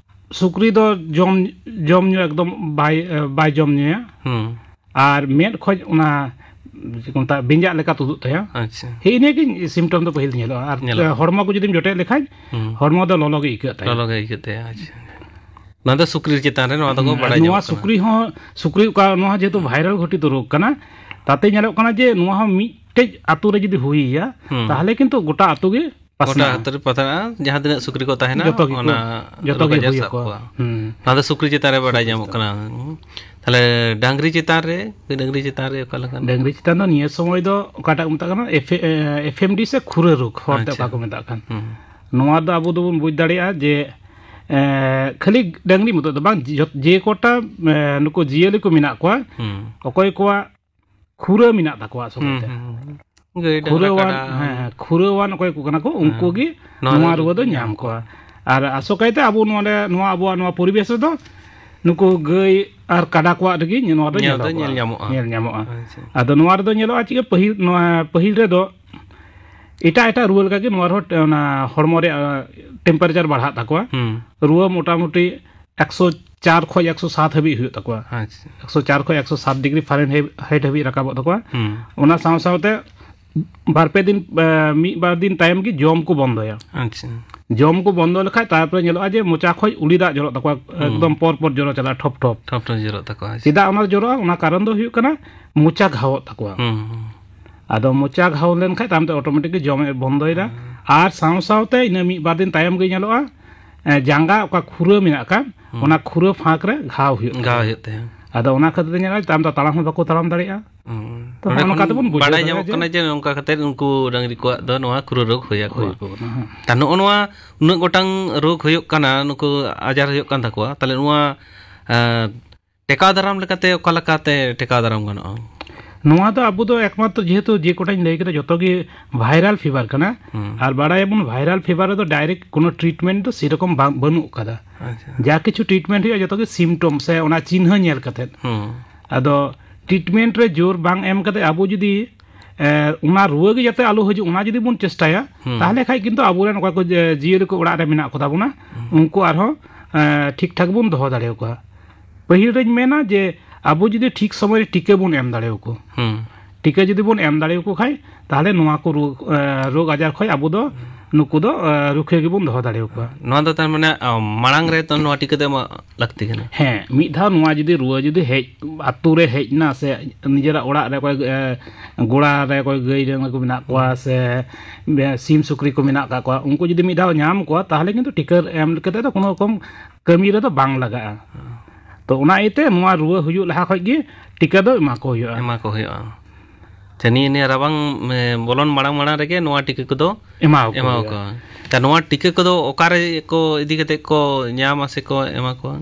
ᱥᱩᱠᱨᱤ ᱫᱚ ᱡᱚᱢ, ᱡᱚᱢ ᱧᱩ ᱮᱠᱫᱚᱢ ᱵᱟᱭ, ᱵᱟᱭ ᱡᱚᱢ ᱧᱩᱭᱟ᱾ ᱦᱩᱸ᱾ ᱟᱨ ᱢᱮᱫ ᱠᱷᱚᱡ ᱚᱱᱟ ᱪᱮᱫ ᱠᱚ ᱢᱮᱛᱟᱜᱼᱟ, ᱵᱮᱸᱡᱟᱜ ᱞᱮᱠᱟ ᱛᱩᱫᱩᱜ ᱛᱟᱭᱟ᱾ ᱟᱪᱪᱷᱟ᱾ ᱦᱮᱸ, ᱤᱱᱟᱹᱜᱮ ᱥᱤᱢᱴᱚᱢ ᱫᱚ ᱯᱟᱹᱦᱤᱞ ᱧᱮᱞᱚᱜᱼᱟ᱾ ᱟᱨ ᱧᱮᱞᱚᱜᱼᱟ᱾ ᱦᱚᱲᱢᱚ ᱠᱚ ᱡᱩᱫᱤᱢ ᱡᱚᱴᱮᱫ ᱞᱮᱠᱷᱟᱡ, ᱦᱩᱸ᱾ ᱦᱚᱲᱢᱚ ᱫᱚ ᱞᱚᱞᱚ ᱜᱮ ᱟᱹᱭᱠᱟᱹᱜ ᱛᱟᱭᱟ᱾ ᱞᱚᱞᱚ ᱜᱮ ᱟᱹᱭᱠᱟᱹᱜ ᱛᱟᱭᱟ, ᱟᱪᱪᱷᱟ᱾ ᱱᱚᱣᱟ ᱫᱚ ᱥᱩᱠᱨᱤ ᱪᱮᱛᱟᱱ ᱨᱮ ᱱᱚᱣᱟ ᱫᱚᱠᱚ ᱦᱩᱸ, ᱵᱟᱲᱟᱭ ᱱᱚᱣᱟ ᱧᱟᱢᱚᱜ ᱠᱟᱱᱟ᱾ ᱥᱩᱠᱨᱤ ᱦᱚᱸ, ᱥᱩᱠᱨᱤ ᱚᱠᱟ, ᱱᱚᱣᱟ ᱡᱮᱦᱮᱛᱩ ᱵᱷᱟᱭᱨᱟᱞ ᱜᱷᱚᱴᱤᱛ ᱨᱳᱜᱽ ᱠᱟᱱᱟ, ᱛᱟᱛᱮ ᱧᱮᱞᱚᱜ ᱠᱟᱱᱟ ᱡᱮ ᱱᱚᱣᱟ ᱦᱚᱸ ᱢᱤᱫᱴᱮᱡ ᱟᱛᱳ ᱨᱮ ᱡᱩᱫᱤ ᱦᱩᱭᱮᱭᱟ, ᱦᱩᱸ᱾ ᱛᱟᱦᱚᱞᱮ ᱠᱤᱱᱛᱩ ᱜᱚᱴᱟ ᱟᱛᱳ ᱜᱮ ᱜᱚᱴᱟ ᱯᱟᱥᱱᱟᱜᱼᱟ᱾ ᱟᱛᱳ ᱨᱮ ᱯᱟᱥᱱᱟᱜᱼᱟ, ᱡᱟᱦᱟᱸ ᱛᱤᱱᱟᱹᱜ ᱥᱩᱠᱨᱤ ᱠᱚ ᱛᱟᱦᱮᱱᱟ, ᱡᱚᱛᱚ ᱜᱮᱠᱚ, ᱚᱱᱟ ᱡᱚᱛᱚ ᱨᱳᱜᱽ ᱜᱮ ᱟᱡᱟᱨ ᱦᱩᱭ ᱥᱟᱵ ᱟᱠᱚᱣᱟ᱾ ᱠᱚᱣᱟ᱾ ᱦᱩᱸ᱾ ᱱᱚᱣᱟ ᱫᱚ ᱥᱩᱠᱨᱤ ᱪᱮᱛᱟᱱ ᱨᱮ ᱵᱟᱲᱟᱭ ᱥᱩᱠᱨᱤ ᱧᱟᱢᱚᱜ ᱪᱮᱛᱟᱱ᱾ ᱠᱟᱱᱟ᱾ ᱛᱟᱦᱞᱮ ᱰᱟᱝᱨᱤ ᱪᱮᱛᱟᱱ ᱨᱮ, ᱰᱟᱝᱨᱤ ᱪᱮᱛᱟᱱ ᱨᱮ ᱚᱠᱟ ᱞᱮᱠᱟ? ᱰᱟᱝᱨᱤ ᱪᱮᱛᱟᱱ ᱫᱚ ᱱᱤᱭᱟᱹ ᱥᱚᱢᱚᱭ ᱫᱚ ᱚᱠᱟᱴᱟᱜ ᱠᱚ ᱢᱮᱛᱟᱜ ᱠᱟᱱᱟ, ᱮᱯᱷ-, ᱮ, ᱮᱯᱷ ᱮᱢ ᱰᱤ ᱥᱮ ᱠᱷᱩᱨᱟᱹ ᱨᱳᱜᱽ, ᱦᱚᱲᱛᱮ ᱟᱪᱪᱷᱟ᱾ ᱚᱠᱟ ᱠᱚ ᱢᱮᱛᱟᱜ ᱠᱟᱱ᱾ ᱦᱩᱸ᱾ ᱱᱚᱣᱟ ᱫᱚ ᱟᱵᱚ ᱫᱚᱵᱚᱱ ᱵᱩᱡᱽ ᱫᱟᱲᱮᱭᱟᱜᱼᱟ ᱡᱮ, ᱮ, ᱠᱷᱟᱹᱞᱤ ᱰᱟᱝᱨᱤ ᱢᱚᱛᱚ ᱫᱚ ᱵᱟᱝ, ᱡᱚ-, ᱡᱮ ᱠᱚᱴᱟ, ᱮ, ᱱᱩᱠᱩ ᱡᱤᱭᱟᱹᱞᱤ ᱠᱚ ᱢᱮᱱᱟᱜ ᱠᱚᱣᱟ, ᱦᱩᱸ᱾ ᱚᱠᱚᱭ ᱠᱚᱣᱟᱜ ᱠᱷᱩᱨᱟᱹ ᱢᱮᱱᱟᱜ ᱛᱟᱠᱚᱣᱟ ᱟᱥᱚᱞ ᱦᱩᱸ, ᱠᱟᱛᱮ᱾ ᱦᱩᱸ, ᱦᱩᱸ᱾ ᱜᱟᱹᱭ, ᱰᱟᱝᱨᱟ, ᱠᱷᱩᱨᱟᱹᱣᱟᱱ, ᱠᱟᱰᱟ᱾ ᱦᱮᱸ, ᱦᱮᱸ, ᱠᱷᱩᱨᱟᱹᱣᱟᱱ ᱚᱠᱚᱭ ᱠᱚ ᱠᱟᱱᱟ ᱠᱚ, ᱩᱱᱠᱩ ᱦᱮᱸ᱾ ᱜᱮ ᱱᱚᱣᱟ ᱱᱚᱣᱟ ᱫᱚ ᱨᱩᱣᱟᱹ ᱫᱚ ᱧᱟᱢ ᱧᱟᱢ ᱠᱚᱣᱟ᱾ ᱠᱚᱣᱟ᱾ ᱟᱨ ᱟᱥᱚᱠᱟᱭᱛᱮ ᱟᱵᱚ ᱱᱚᱰᱮ, ᱱᱚᱣᱟ ᱟᱵᱚᱣᱟᱜ ᱱᱚᱣᱟ ᱯᱚᱨᱤᱵᱮᱥ ᱨᱮᱫᱚ ᱱᱩᱠᱩ ᱜᱟᱹᱭ ᱟᱨ ᱠᱟᱰᱟ ᱠᱚᱣᱟᱜ ᱨᱮᱜᱮ ᱱᱚᱣᱟ ᱫᱚ ᱧᱮᱞ ᱫᱚ ᱧᱮᱞᱚᱜᱚᱜᱼᱟ, ᱧᱮᱞ ᱧᱟᱢᱚᱜᱼᱟ᱾ ᱧᱮᱞ ᱧᱟᱢᱚᱜᱼᱟ᱾ ᱟᱪᱪᱷᱟ᱾ ᱟᱫᱚ ᱱᱚᱣᱟ ᱨᱮᱫᱚ ᱧᱮᱞᱚᱜᱼᱟ ᱪᱮᱫ, ᱯᱟᱹᱦᱤᱞ, ᱱᱚᱣᱟ ᱯᱟᱹᱦᱤᱞ ᱨᱮᱫᱚ ᱮᱴᱟᱜ ᱮᱴᱟᱜ ᱨᱩᱣᱟᱹ ᱞᱮᱠᱟᱜᱮ ᱱᱚᱣᱟ ᱨᱮᱦᱚᱸ ᱚᱱᱟ ᱦᱚᱲᱢᱚ ᱨᱮᱭᱟᱜ temperature ᱵᱟᱲᱦᱟᱜ ᱛᱟᱠᱚᱣᱟ᱾ ᱦᱩᱸ᱾ ᱨᱩᱣᱟᱹ ᱢᱚᱴᱟᱢᱩᱴᱤ ᱮᱠᱥᱚ ᱪᱟᱨ ᱠᱷᱚᱡ ᱮᱠᱥᱚ ᱥᱟᱛ ᱦᱟᱹᱵᱤᱡ ᱦᱩᱭᱩᱜ ᱛᱟᱠᱚᱣᱟ᱾ ᱟᱪᱪᱷᱟ᱾ ᱮᱠᱥᱚ ᱪᱟᱨ ᱠᱷᱚᱡ ᱮᱠᱥᱚ ᱥᱟᱛ ᱰᱤᱜᱽᱨᱤ ᱯᱷᱟᱨᱮᱱᱦᱟᱭᱤᱴ ᱦᱟᱹᱵᱤᱡ ᱨᱟᱠᱟᱵᱚᱜ ᱛᱟᱠᱚᱣᱟ᱾ ᱦᱩᱸ᱾ ᱚᱱᱟ ᱥᱟᱶ ᱥᱟᱶᱛᱮ ᱵᱟᱨ ᱯᱮ ᱫᱤᱱ, ᱮ, ᱢᱤᱫ ᱵᱟᱨ ᱫᱤᱱ ᱛᱟᱭᱚᱢ ᱜᱮ ᱡᱚᱢ ᱠᱚ ᱵᱚᱱᱫᱚᱭᱟ᱾ ᱟᱪᱪᱷᱟ᱾ ᱡᱚᱢ ᱠᱚ ᱵᱚᱱᱫᱚ ᱞᱮᱠᱷᱟᱡ ᱛᱟᱨᱯᱚᱨᱮ ᱧᱮᱞᱚᱜᱼᱟ ᱡᱮ ᱢᱚᱪᱟ ᱠᱷᱚᱡ ᱩᱞᱤ ᱫᱟᱜ ᱡᱚᱨᱚᱜ ᱛᱟᱠᱚᱣᱟ, ᱦᱩᱸ᱾ ᱮᱠᱫᱚᱢ ᱯᱚᱨ ᱯᱚᱨ ᱡᱚᱨᱚ ᱪᱟᱞᱟᱜᱼᱟ, ᱴᱷᱚᱯ ᱴᱷᱚᱯ᱾ ᱴᱷᱚᱯ ᱴᱷᱚᱯ ᱡᱚᱨᱚᱜ ᱛᱟᱠᱚᱣᱟ, ᱟᱪᱪᱷᱟ᱾ ᱪᱮᱫᱟᱜ ᱚᱱᱟ ᱡᱚᱨᱚᱜᱼᱟ? ᱚᱱᱟ ᱠᱟᱨᱚᱱ ᱫᱚ ᱦᱩᱭᱩᱜ ᱠᱟᱱᱟ ᱢᱚᱪᱟ ᱜᱷᱟᱣᱚᱜ ᱛᱟᱠᱚᱣᱟ᱾ ᱦᱩᱸ, ᱦᱩᱸ᱾ ᱟᱫᱚ ᱢᱚᱪᱟ ᱜᱷᱟᱣ ᱞᱮᱱᱠᱷᱟᱡ ᱛᱟᱭᱚᱢ ᱛᱮ automatic ᱜᱮ ᱡᱚᱢᱮ ᱵᱚᱱᱫᱚᱭᱮᱫᱟ᱾ ᱦᱩᱸ᱾ ᱟᱨ ᱥᱟᱶ ᱥᱟᱶᱛᱮ ᱤᱱᱟᱹ ᱢᱤᱫ ᱵᱟᱨ ᱫᱤᱱ ᱛᱟᱭᱚᱢ ᱜᱮ ᱧᱮᱞᱚᱜᱼᱟ, ᱮ, ᱡᱟᱸᱜᱟ ᱚᱠᱟ ᱠᱷᱩᱨᱟᱹ ᱢᱮᱱᱟᱜ ᱟᱠᱟᱫ, ᱦᱩᱸ᱾ ᱚᱱᱟ ᱠᱷᱩᱨᱟᱹ ᱯᱷᱟᱸᱠ ᱨᱮ ᱜᱷᱟᱣ ᱦᱩᱭᱩᱜ ᱜᱷᱟᱣ ᱛᱟᱠᱚᱣᱟ᱾ ᱦᱩᱭᱩᱜ ᱛᱟᱭᱟ᱾ ᱟᱫᱚ ᱚᱱᱟ ᱠᱷᱟᱹᱛᱤᱨ ᱛᱮ ᱧᱮᱞᱚᱜᱼᱟ, ᱛᱟᱭᱚᱢ ᱛᱮ ᱛᱟᱲᱟᱢ ᱦᱚᱸ ᱵᱟᱠᱚ ᱛᱟᱲᱟᱢ ᱫᱟᱲᱮᱭᱟᱜᱼᱟ᱾ ᱦᱩᱸ᱾ ᱛᱚ ᱱᱚᱰᱮ ᱦᱚᱸᱜᱼᱚ ᱱᱚᱝᱠᱟ ᱠᱷᱚᱱ ᱛᱮᱵᱚᱱ ᱵᱩᱡᱷᱟᱹᱣ ᱵᱟᱰᱟᱭ ᱫᱟᱲᱮᱭᱟᱜᱼᱟ ᱧᱟᱢᱚᱜ ᱡᱮ ᱠᱟᱱᱟ ᱡᱮ ᱱᱚᱝᱠᱟ ᱠᱟᱛᱮ ᱩᱱᱠᱩ ᱰᱟᱹᱝᱨᱤ ᱠᱚᱣᱟᱜ ᱫᱚ ᱱᱚᱣᱟ ᱠᱷᱩᱨᱟᱹ ᱨᱳᱜᱽ ᱦᱩᱭ ᱟᱠᱚᱣᱟ᱾ ᱦᱩᱭ ᱟᱠᱚᱣᱟ, ᱦᱮᱸ᱾ ᱛᱟ ᱱᱚᱜᱼᱚ ᱱᱚᱣᱟ ᱩᱱᱟᱹᱜ ᱜᱚᱴᱟᱝ ᱨᱳᱜᱽ ᱦᱩᱭᱩᱜ ᱠᱟᱱᱟ, ᱱᱩᱠᱩ ᱟᱡᱟᱨ ᱦᱩᱭᱩᱜ ᱠᱟᱱ ᱛᱟᱠᱚᱣᱟ, ᱛᱟᱦᱞᱮ ᱱᱚᱣᱟ, ᱮᱸ, ᱴᱮᱠᱟᱣ ᱫᱟᱨᱟᱢ ᱞᱮᱠᱟᱛᱮ ᱚᱠᱟ ᱞᱮᱠᱟᱛᱮ ᱴᱮᱠᱟᱣ ᱫᱟᱨᱟᱢ ᱜᱟᱱᱚᱜᱼᱟ? ᱱᱚᱣᱟ ᱫᱚ ᱟᱵᱚ ᱫᱚ ᱮᱠᱢᱟᱛᱨᱚ ᱡᱮᱦᱮᱛᱩ ᱡᱮ ᱠᱚᱴᱟᱧ ᱞᱟᱹᱭ ᱠᱮᱫᱟ ᱡᱚᱛᱚ ᱜᱮ viral fever ᱠᱟᱱᱟ᱾ ᱦᱩᱸ᱾ ᱟᱨ ᱵᱟᱲᱟᱭᱟᱵᱚᱱ viral fever ᱨᱮᱫᱚ direct ᱠᱳᱱᱳ treatment ᱫᱚ ᱥᱮᱨᱚᱠᱚᱢ ᱵᱟᱝ, ᱵᱟᱹᱱᱩᱜ ᱟᱠᱟᱫᱟ᱾ ᱟᱪᱪᱷᱟ᱾ ᱡᱟ ᱠᱤᱪᱷᱩ treatment ᱦᱩᱭᱩᱜᱼᱟ ᱡᱚᱛᱚ ᱜᱮ symptom ᱥᱮ ᱚᱱᱟ ᱪᱤᱱᱦᱟᱹ ᱧᱮᱞ ᱠᱟᱛᱮᱫ᱾ ᱦᱩᱸ᱾ ᱟᱫᱚ treatment ᱨᱮ ᱡᱳᱨ ᱵᱟᱝ ᱮᱢ ᱠᱟᱛᱮ ᱟᱵᱚ ᱡᱩᱫᱤ, ᱮ, ᱚᱱᱟ ᱨᱩᱣᱟᱹ ᱜᱮ ᱡᱟᱛᱮ ᱟᱞᱚ ᱦᱤᱡᱩᱜ ᱚᱱᱟ ᱡᱩᱫᱤ ᱵᱚᱱ ᱪᱮᱥᱴᱟᱭᱟ, ᱦᱩᱸ᱾ ᱛᱟᱦᱚᱞᱮ ᱠᱷᱟᱡ ᱠᱤᱱᱛᱩ ᱟᱵᱚᱨᱮᱱ ᱚᱠᱚᱭ ᱠᱚ ᱡᱮ, ᱡᱤᱭᱟᱹᱞᱤ ᱠᱚ ᱚᱲᱟᱜ ᱨᱮ ᱢᱮᱱᱟᱜ ᱠᱚᱛᱟ ᱵᱚᱱᱟ, ᱦᱩᱸ᱾ ᱩᱱᱠᱩ ᱟᱨᱦᱚᱸ, ᱮ, ᱴᱷᱤᱠ ᱴᱷᱟᱠ ᱵᱚᱱ ᱫᱚᱦᱚ ᱫᱟᱲᱮᱭᱟᱠᱚᱣᱟ᱾ ᱯᱟᱹᱦᱤᱞ ᱨᱮᱧ ᱢᱮᱱᱟ ᱡᱮ ᱟᱵᱚ ᱡᱩᱫᱤ ᱴᱷᱤᱠ ᱥᱚᱢᱚᱭ ᱨᱮ ᱴᱤᱠᱟᱹ ᱵᱚᱱ ᱮᱢ ᱫᱟᱲᱮᱭᱟᱠᱚ, ᱦᱩᱸ᱾ ᱴᱤᱠᱟᱹ ᱡᱩᱫᱤ ᱵᱚᱱ ᱮᱢ ᱫᱟᱲᱮᱭᱟᱠᱚ ᱠᱷᱟᱡ, ᱛᱟᱦᱚᱞᱮ ᱱᱚᱣᱟ ᱠᱚ ᱨᱳᱜᱽ, ᱮ, ᱨᱳᱜᱽ ᱟᱡᱟᱨ ᱠᱷᱚᱡ ᱟᱵᱚ ᱫᱚ ᱱᱩᱠᱩ ᱫᱚ, ᱮ, ᱨᱩᱠᱷᱤᱭᱟᱹ ᱜᱮᱵᱚᱱ ᱫᱚᱦᱚ ᱫᱟᱲᱮᱭᱟᱠᱚᱣᱟ᱾ ᱱᱚᱣᱟ ᱫᱚ ᱛᱟᱨ ᱢᱟᱱᱮ, ᱟ, ᱢᱟᱲᱟᱝ ᱨᱮ ᱛᱚ ᱱᱚᱣᱟ ᱴᱤᱠᱟᱹ ᱫᱚ ᱮᱢᱚᱜ ᱞᱟᱹᱠᱛᱤ ᱠᱟᱱᱟ᱾ ᱦᱮᱸ, ᱢᱤᱫ ᱫᱷᱟᱣ ᱱᱚᱣᱟ ᱡᱩᱫᱤ ᱨᱩᱣᱟᱹ ᱡᱩᱫᱤ ᱦᱮᱡ, ᱟᱛᱳ ᱨᱮ ᱦᱮᱡ ᱮᱱᱟ ᱥᱮ ᱱᱤᱡᱮᱨᱟᱜ ᱚᱲᱟᱜ ᱨᱮ ᱚᱠᱚᱭ, ᱮ, ᱜᱚᱲᱟ ᱨᱮ ᱚᱠᱚᱭ ᱜᱟᱹᱭ ᱰᱟᱝᱨᱟ ᱠᱚ ᱢᱮᱱᱟᱜ ᱠᱚᱣᱟ ᱥᱮ, ᱮ, ᱥᱤᱢ ᱥᱩᱠᱨᱤ ᱠᱚ ᱢᱮᱱᱟᱜ ᱟᱠᱟᱫ ᱠᱚᱣᱟ, ᱩᱱᱠᱩ ᱡᱩᱫᱤ ᱢᱤᱫ ᱫᱷᱟᱣ ᱧᱟᱢ ᱠᱚᱣᱟ, ᱛᱟᱦᱚᱞᱮ ᱠᱤᱱᱛᱩ ᱴᱤᱠᱟᱹ ᱮᱢ ᱠᱟᱛᱮ ᱫᱚ ᱠᱳᱱᱳ ᱨᱚᱠᱚᱢ ᱠᱟᱹᱢᱤ ᱨᱮᱫᱚ ᱵᱟᱝ ᱞᱟᱜᱟᱜᱼᱟ᱾ ᱛᱚ ᱚᱱᱟ ᱤᱭᱟᱹᱛᱮ ᱱᱚᱣᱟ ᱨᱩᱣᱟᱹ ᱦᱩᱭᱩᱜ ᱞᱟᱦᱟ ᱠᱷᱚᱡ ᱜᱮ ᱴᱤᱠᱟᱹ ᱫᱚ ᱮᱢᱟ ᱠᱚ ᱦᱩᱭᱩᱜᱼᱟ᱾ ᱮᱢᱟ ᱠᱚ ᱦᱩᱭᱩᱜᱼᱟ᱾ ᱟᱪᱪᱷᱟ, ᱱᱤᱭᱟᱹ, ᱱᱤᱭᱟᱹ ᱨᱟᱵᱟᱝ, ᱮ, ᱵᱚᱞᱚᱱ ᱢᱟᱲᱟᱝ ᱢᱟᱲᱟᱝ ᱨᱮᱜᱮ ᱱᱚᱣᱟ ᱴᱤᱠᱟᱹ ᱠᱚᱫᱚ ᱮᱢᱟ ᱠᱚ ᱮᱢᱟ ᱦᱩᱭᱩᱜᱼᱟ᱾ ᱠᱚᱣᱟ᱾ ᱛᱟ ᱱᱚᱣᱟ ᱴᱤᱠᱟᱹ ᱠᱚᱫᱚ ᱚᱠᱟᱨᱮ ᱠᱚ ᱤᱫᱤ ᱠᱟᱛᱮ ᱠᱚ ᱧᱟᱢᱟ ᱥᱮ ᱠᱚ ᱮᱢᱟ ᱠᱚᱣᱟ?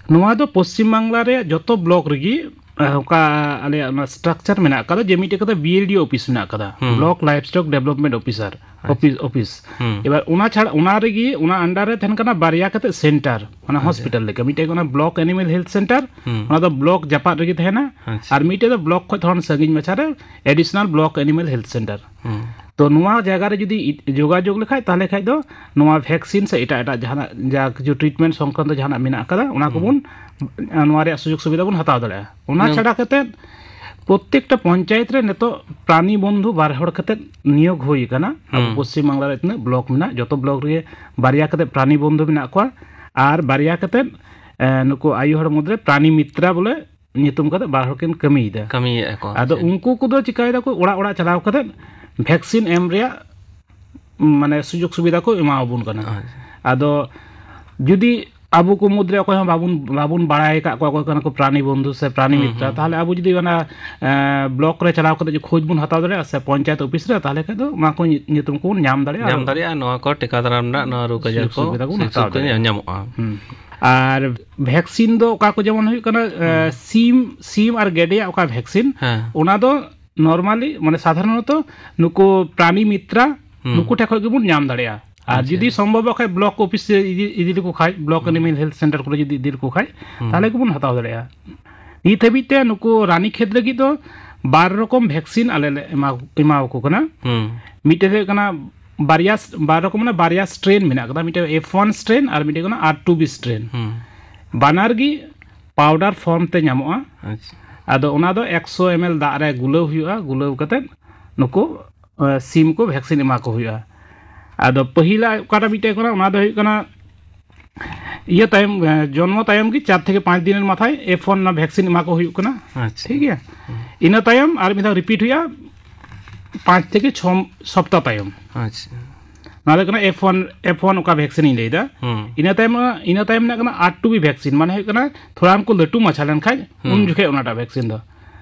ᱱᱚᱣᱟ ᱫᱚ ᱯᱚᱥᱪᱤᱢ ᱵᱟᱝᱞᱟ ᱨᱮᱭᱟᱜ ᱡᱚᱛᱚ ᱵᱞᱚᱠ ᱨᱮᱜᱮ, ᱮ, ᱚᱠᱟ ᱟᱞᱮᱭᱟᱜ ᱚᱱᱟ ᱥᱴᱨᱟᱠᱪᱟᱨ ᱢᱮᱱᱟᱜ ᱟᱠᱟᱫᱟ, ᱡᱮ ᱢᱤᱫᱴᱮᱡ ᱠᱟᱛᱮ ᱵᱤ ᱮᱞ ᱰᱤ ᱚᱯᱷᱤᱥ ᱢᱮᱱᱟᱜ ᱟᱠᱟᱫᱟ, ᱦᱩᱸ᱾ Block livestock development officer, ᱟᱪᱪᱷᱟ᱾ Office, office. ᱦᱩᱸ᱾ ᱮᱵᱟᱨ ᱚᱱᱟ ᱪᱷᱟᱲᱟ, ᱚᱱᱟ ᱨᱮᱜᱮ, ᱚᱱᱟ ᱟᱱᱰᱟᱨ ᱨᱮ ᱛᱟᱦᱮᱱ ᱠᱟᱱᱟ ᱵᱟᱨᱭᱟ ᱠᱟᱛᱮ ᱥᱮᱱᱴᱟᱨ, ᱚᱱᱟ ᱟᱪᱪᱷᱟ᱾ ᱦᱚᱥᱯᱤᱴᱟᱞ ᱞᱮᱠᱟ᱾ ᱢᱤᱫᱴᱮᱡ ᱠᱟᱱᱟ ᱵᱞᱚᱠ ᱮᱱᱤᱢᱮᱞ ᱦᱮᱞᱛᱷ ᱥᱮᱱᱴᱟᱨ, ᱦᱩᱸ᱾ ᱚᱱᱟ ᱫᱚ ᱵᱞᱚᱠ ᱡᱟᱯᱟᱜ ᱨᱮᱜᱮ ᱛᱟᱦᱮᱱᱟ, ᱟᱪᱪᱷᱟ᱾ ᱟᱨ ᱢᱤᱫᱴᱮᱡ ᱫᱚ ᱵᱞᱚᱠ ᱠᱷᱚᱡ ᱛᱷᱚᱲᱟ ᱥᱟᱺᱜᱤᱧ ᱢᱟᱪᱷᱟ ᱨᱮ additional block animal health centre. ᱦᱩᱸ᱾ ᱛᱚ ᱱᱚᱣᱟ ᱡᱟᱭᱜᱟ ᱨᱮ ᱡᱩᱫᱤ ᱤ-, ᱡᱳᱜᱟᱡᱳᱜᱽ ᱞᱮᱠᱷᱟᱡ, ᱛᱟᱦᱚᱞᱮ ᱠᱷᱟᱡ ᱫᱚ ᱱᱚᱣᱟ ᱵᱷᱮᱠᱥᱤᱱ ᱥᱮ ᱮᱴᱟᱜ ᱮᱴᱟᱜ ᱡᱟᱦᱟᱱᱟᱜ ᱡᱟ ᱠᱤᱪᱷᱩ ᱴᱨᱤᱴᱢᱮᱱᱴ ᱥᱚᱝᱠᱨᱟᱱᱛᱚ ᱡᱟᱦᱟᱱᱟᱜ ᱢᱮᱱᱟᱜ ᱟᱠᱟᱫᱟ, ᱚᱱᱟ ᱦᱩᱸ᱾ ᱠᱚᱵᱚᱱ, ᱱᱚᱣᱟ ᱨᱮᱭᱟᱜ ᱥᱩᱡᱳᱜᱽ ᱥᱩᱵᱤᱫᱷᱟ ᱵᱚᱱ ᱦᱟᱛᱟᱣ ᱫᱟᱲᱮᱭᱟᱜᱼᱟ᱾ ᱚᱱᱟ ᱦᱩᱸ᱾ ᱪᱷᱟᱰᱟ ᱠᱟᱛᱮᱫ ᱯᱨᱚᱛᱛᱮᱠᱴᱟ ᱯᱚᱧᱪᱟᱭᱮᱛ ᱨᱮ ᱱᱤᱛᱚᱜ ᱯᱨᱟᱱᱤ ᱵᱚᱱᱫᱷᱩ ᱵᱟᱨ ᱦᱚᱲ ᱠᱟᱛᱮᱫ ᱱᱤᱭᱳᱜᱽ ᱦᱩᱭ ᱟᱠᱟᱱᱟ᱾ ᱟᱵᱚ ᱦᱩᱸ᱾ ᱯᱚᱥᱪᱤᱢ ᱵᱟᱝᱞᱟ ᱨᱮ ᱛᱤᱱᱟᱹᱜ ᱵᱞᱚᱠ ᱢᱮᱱᱟᱜ, ᱡᱚᱛᱚ ᱵᱞᱚᱠ ᱨᱮᱜᱮ ᱵᱟᱨᱭᱟ ᱠᱟᱛᱮᱫ ᱯᱨᱟᱱᱤ ᱵᱚᱱᱫᱷᱩ ᱢᱮᱱᱟᱜ ᱠᱚᱣᱟ, ᱟᱨ ᱵᱟᱨᱭᱟ ᱠᱟᱛᱮᱫ, ᱮ, ᱱᱩᱠᱩ ᱟᱭᱳ ᱦᱚᱲ ᱢᱩᱫᱽᱨᱮ ᱯᱨᱟᱱᱤ ᱢᱤᱛᱨᱟ ᱵᱚᱞᱮ ᱧᱩᱛᱩᱢ ᱠᱟᱛᱮ ᱵᱟᱨ ᱦᱚᱲ ᱠᱤᱱ ᱠᱟᱹᱢᱤᱭᱮᱫᱟ᱾ ᱠᱟᱹᱢᱤᱭᱮᱫᱼᱟ ᱠᱚ᱾ ᱟᱫᱚ ᱟᱪᱪᱷᱟ᱾ ᱩᱱᱠᱩ ᱠᱚᱫᱚ ᱪᱤᱠᱟᱭ ᱫᱟᱠᱚ, ᱚᱲᱟᱜ ᱚᱲᱟᱜ ᱪᱟᱞᱟᱣ ᱠᱟᱛᱮ ᱵᱷᱮᱠᱥᱤᱱ ᱮᱢ ᱨᱮᱭᱟᱜ, ᱢᱟᱱᱮ, ᱥᱩᱡᱳᱜᱽ ᱥᱩᱵᱤᱫᱷᱟ ᱠᱚ ᱮᱢᱟᱣᱟᱵᱚᱱ ᱠᱟᱱᱟ᱾ ᱟᱪᱪᱷᱟ᱾ ᱟᱫᱚ ᱡᱩᱫᱤ ᱟᱵᱚ ᱠᱚ ᱢᱩᱫᱽᱨᱮ ᱚᱠᱚᱭ ᱦᱚᱸ ᱵᱟᱵᱚᱱ, ᱵᱟᱵᱚᱱ ᱵᱟᱲᱟᱭ ᱟᱠᱟᱫ ᱠᱚᱣᱟ ᱚᱠᱚᱭ ᱠᱟᱱᱟ ᱠᱚ ᱯᱨᱟᱱᱤ ᱵᱚᱱᱫᱷᱩ ᱥᱮ ᱯᱨᱟᱱᱤ ᱦᱩᱸ, ᱢᱤᱛᱨᱟ, ᱦᱩᱸ᱾ ᱛᱟᱦᱚᱞᱮ ᱟᱵᱚ ᱡᱩᱫᱤ ᱚᱱᱟ, ᱮ, ᱵᱞᱚᱠ ᱨᱮ ᱪᱟᱞᱟᱣ ᱠᱟᱛᱮ ᱡᱩᱫᱤ ᱠᱷᱳᱡᱽ ᱵᱚᱱ ᱦᱟᱛᱟᱣ ᱫᱟᱲᱮᱭᱟᱜᱼᱟ ᱥᱮ ᱯᱚᱧᱪᱟᱭᱮᱛ ᱚᱯᱷᱤᱥ ᱨᱮ, ᱛᱟᱦᱚᱞᱮ ᱠᱷᱟᱱ ᱫᱚ ᱚᱱᱟ ᱠᱚ ᱧᱩ-, ᱧᱩᱛᱩᱢ ᱠᱚᱵᱚᱱ ᱧᱟᱢ ᱫᱟᱲᱮᱭᱟᱜᱼᱟ᱾ ᱧᱟᱢ ᱫᱟᱲᱮᱭᱟᱜᱼᱟ, ᱱᱚᱣᱟ ᱠᱚ ᱴᱮᱠᱟᱣ ᱫᱟᱨᱟᱢ ᱨᱮᱱᱟᱜ ᱱᱚᱣᱟ ᱨᱳᱜᱽ ᱟᱡᱟᱨ ᱥᱩᱡᱳᱜᱽ ᱠᱚ ᱥᱩᱵᱤᱫᱷᱟ ᱵᱚᱱ ᱥᱩᱡᱳᱜᱽ ᱦᱟᱛᱟᱣ ᱥᱩᱵᱤᱫᱷᱟ ᱫᱟᱲᱮᱭᱟᱜᱼᱟ᱾ ᱧᱟᱢᱚᱜᱼᱟ᱾ ᱦᱩᱸ᱾ ᱟᱨ ᱵᱷᱮᱠᱥᱤᱱ ᱫᱚ ᱚᱠᱟ ᱠᱚ ᱡᱮᱢᱚᱱ ᱦᱩᱭᱩᱜ ᱠᱟᱱᱟ, ᱮ, ᱦᱩᱸ᱾ ᱥᱤᱢ, ᱥᱤᱢ ᱟᱨ ᱜᱮᱰᱮᱭᱟᱜ ᱚᱠᱟ ᱵᱷᱮᱠᱥᱤᱱ, ᱦᱮᱸ᱾ ᱚᱱᱟ ᱫᱚ ᱱᱚᱨᱢᱟᱞᱤ, ᱢᱟᱱᱮ, ᱥᱟᱫᱷᱟᱨᱚᱱᱚᱛᱚ ᱱᱩᱠᱩ ᱯᱨᱟᱱᱤ ᱢᱤᱛᱨᱟ, ᱦᱩᱸ᱾ ᱱᱩᱠᱩ ᱴᱷᱮᱱ ᱠᱷᱚᱱ ᱜᱮᱵᱚᱱ ᱧᱟᱢ ᱫᱟᱲᱮᱭᱟᱜᱼᱟ᱾ ᱟᱨ ᱟᱪᱪᱷᱟ᱾ ᱡᱩᱫᱤ ᱥᱚᱢᱵᱷᱚᱵ ᱠᱷᱟᱡ ᱵᱞᱚᱠ ᱚᱯᱷᱤᱥ ᱨᱮ ᱤᱫᱤ, ᱤᱫᱤ ᱞᱮᱠᱚ ᱠᱷᱟᱡ, ᱵᱞᱚᱠ ᱦᱩᱸ᱾ ᱮᱱᱤᱢᱮᱞ ᱦᱮᱞᱛᱷ ᱥᱮᱱᱴᱟᱨ ᱠᱚᱨᱮ ᱡᱩᱫᱤ ᱤᱫᱤ ᱞᱮᱠᱚ ᱠᱷᱟᱡ, ᱦᱩᱸ᱾ ᱛᱟᱦᱚᱞᱮ ᱜᱮᱵᱚᱱ ᱦᱟᱛᱟᱣ ᱫᱟᱲᱮᱭᱟᱜᱼᱟ᱾ ᱱᱤᱛ ᱦᱟᱹᱵᱤᱡ ᱛᱮ ᱱᱩᱠᱩ ᱨᱟᱱᱤᱠᱷᱮᱛ ᱞᱟᱹᱜᱤᱫ ᱫᱚ ᱵᱟᱨ ᱨᱚᱠᱚᱢ ᱵᱷᱮᱠᱥᱤᱱ ᱟᱞᱮ ᱞᱮ ᱮᱢᱟ, ᱮᱢᱟ ᱟᱠᱚ ᱠᱟᱱᱟ᱾ ᱦᱩᱸ᱾ ᱢᱤᱫᱴᱮᱡ ᱫᱚ ᱦᱩᱭᱩᱜ ᱠᱟᱱᱟ ᱵᱟᱨᱭᱟ, ᱵᱟᱨ ᱨᱚᱠᱚᱢ, ᱢᱟᱱᱮ, ᱵᱟᱨᱭᱟ ᱥᱴᱨᱮᱱ ᱢᱮᱱᱟᱜ ᱠᱟᱫᱟ, ᱢᱤᱫᱴᱮᱡ ᱮᱯᱷ ᱳᱣᱟᱱ ᱥᱴᱨᱮᱱ ᱟᱨ ᱢᱤᱫᱴᱮᱡ ᱠᱟᱱᱟ ᱟᱨ ᱴᱩ ᱵᱤ ᱥᱴᱨᱮᱱ᱾ ᱦᱩᱸ᱾ ᱵᱟᱱᱟᱨ ᱜᱮ ᱯᱟᱣᱰᱟᱨ ᱯᱷᱚᱨᱢ ᱛᱮ ᱧᱟᱢᱚᱜᱼᱟ᱾ ᱟᱪᱪᱷᱟ᱾ ᱟᱫᱚ ᱚᱱᱟ ᱫᱚ ᱮᱠᱥᱚ ᱮᱢ ᱮᱞ ᱫᱟᱜ ᱨᱮ ᱜᱩᱞᱟᱹᱣ ᱦᱩᱭᱩᱜᱼᱟ᱾ ᱜᱩᱞᱟᱹᱣ ᱠᱟᱛᱮᱫ ᱱᱩᱠᱩ ᱥᱤᱢ ᱠᱚ ᱵᱷᱮᱠᱥᱤᱱ ᱮᱢᱟ ᱠᱚ ᱦᱩᱭᱩᱜᱼᱟ᱾ ᱟᱫᱚ ᱯᱟᱹᱦᱤᱞᱟᱜ ᱚᱠᱟᱴᱟᱜ ᱢᱤᱫᱴᱮᱡ ᱠᱟᱱᱟ, ᱚᱱᱟ ᱫᱚ ᱦᱩᱭᱩᱜ ᱠᱟᱱᱟ ᱤᱭᱟᱹ ᱛᱟᱭᱚᱢ, ᱡᱚᱱᱢᱚ ᱛᱟᱭᱚᱢ ᱜᱮ ᱪᱟᱨ ᱛᱷᱮᱠᱮ ᱯᱟᱸᱪ ᱫᱤᱱ ᱢᱟᱛᱷᱟᱭ ᱮᱯᱷ ᱚᱣᱟᱱ ᱚᱱᱟ ᱵᱷᱮᱠᱥᱤᱱ ᱮᱢᱟ ᱠᱚ ᱦᱩᱭᱩᱜ ᱠᱟᱱᱟ᱾ ᱟᱪᱪᱷᱟ᱾ ᱴᱷᱤᱠ ᱜᱮᱭᱟ᱾ ᱤᱱᱟᱹ ᱛᱟᱭᱚᱢ ᱟᱨ ᱢᱤᱫ ᱫᱷᱟᱣ ᱨᱤᱯᱤᱴ ᱦᱩᱭᱩᱜᱼᱟ, ᱯᱟᱸᱪ ᱛᱷᱮᱠᱮ ᱪᱷᱚ ᱥᱚᱯᱛᱟ ᱛᱟᱭᱚᱢ᱾ ᱟᱪᱪᱷᱟ᱾ ᱱᱚᱣᱟ ᱫᱚ ᱠᱟᱱᱟ ᱮᱯᱷ ᱚᱣᱟᱱ, ᱮᱯᱷ ᱚᱣᱟᱱ ᱚᱠᱟ ᱵᱷᱮᱠᱥᱤᱱ ᱤᱧ ᱞᱟᱹᱭᱫᱟ᱾ ᱦᱩᱸ᱾ ᱤᱱᱟᱹ ᱛᱟᱭᱚᱢ, ᱤᱱᱟᱹ ᱛᱟᱭᱚᱢ ᱨᱮᱱᱟᱜ ᱠᱟᱱᱟ ᱟᱨ ᱴᱩ ᱵᱤ ᱵᱷᱮᱠᱥᱤᱱ, ᱢᱟᱱᱮ ᱦᱩᱭᱩᱜ ᱠᱟᱱᱟ ᱛᱷᱚᱲᱟ ᱩᱱᱠᱩ ᱞᱟᱹᱴᱩ ᱢᱟᱪᱷᱟ ᱞᱮᱱᱠᱷᱟᱡ ᱦᱩᱸ᱾ ᱩᱱ ᱡᱚᱠᱷᱮᱡ ᱚᱱᱟᱴᱟᱜ ᱵᱷᱮᱠᱥᱤᱱ ᱫᱚ᱾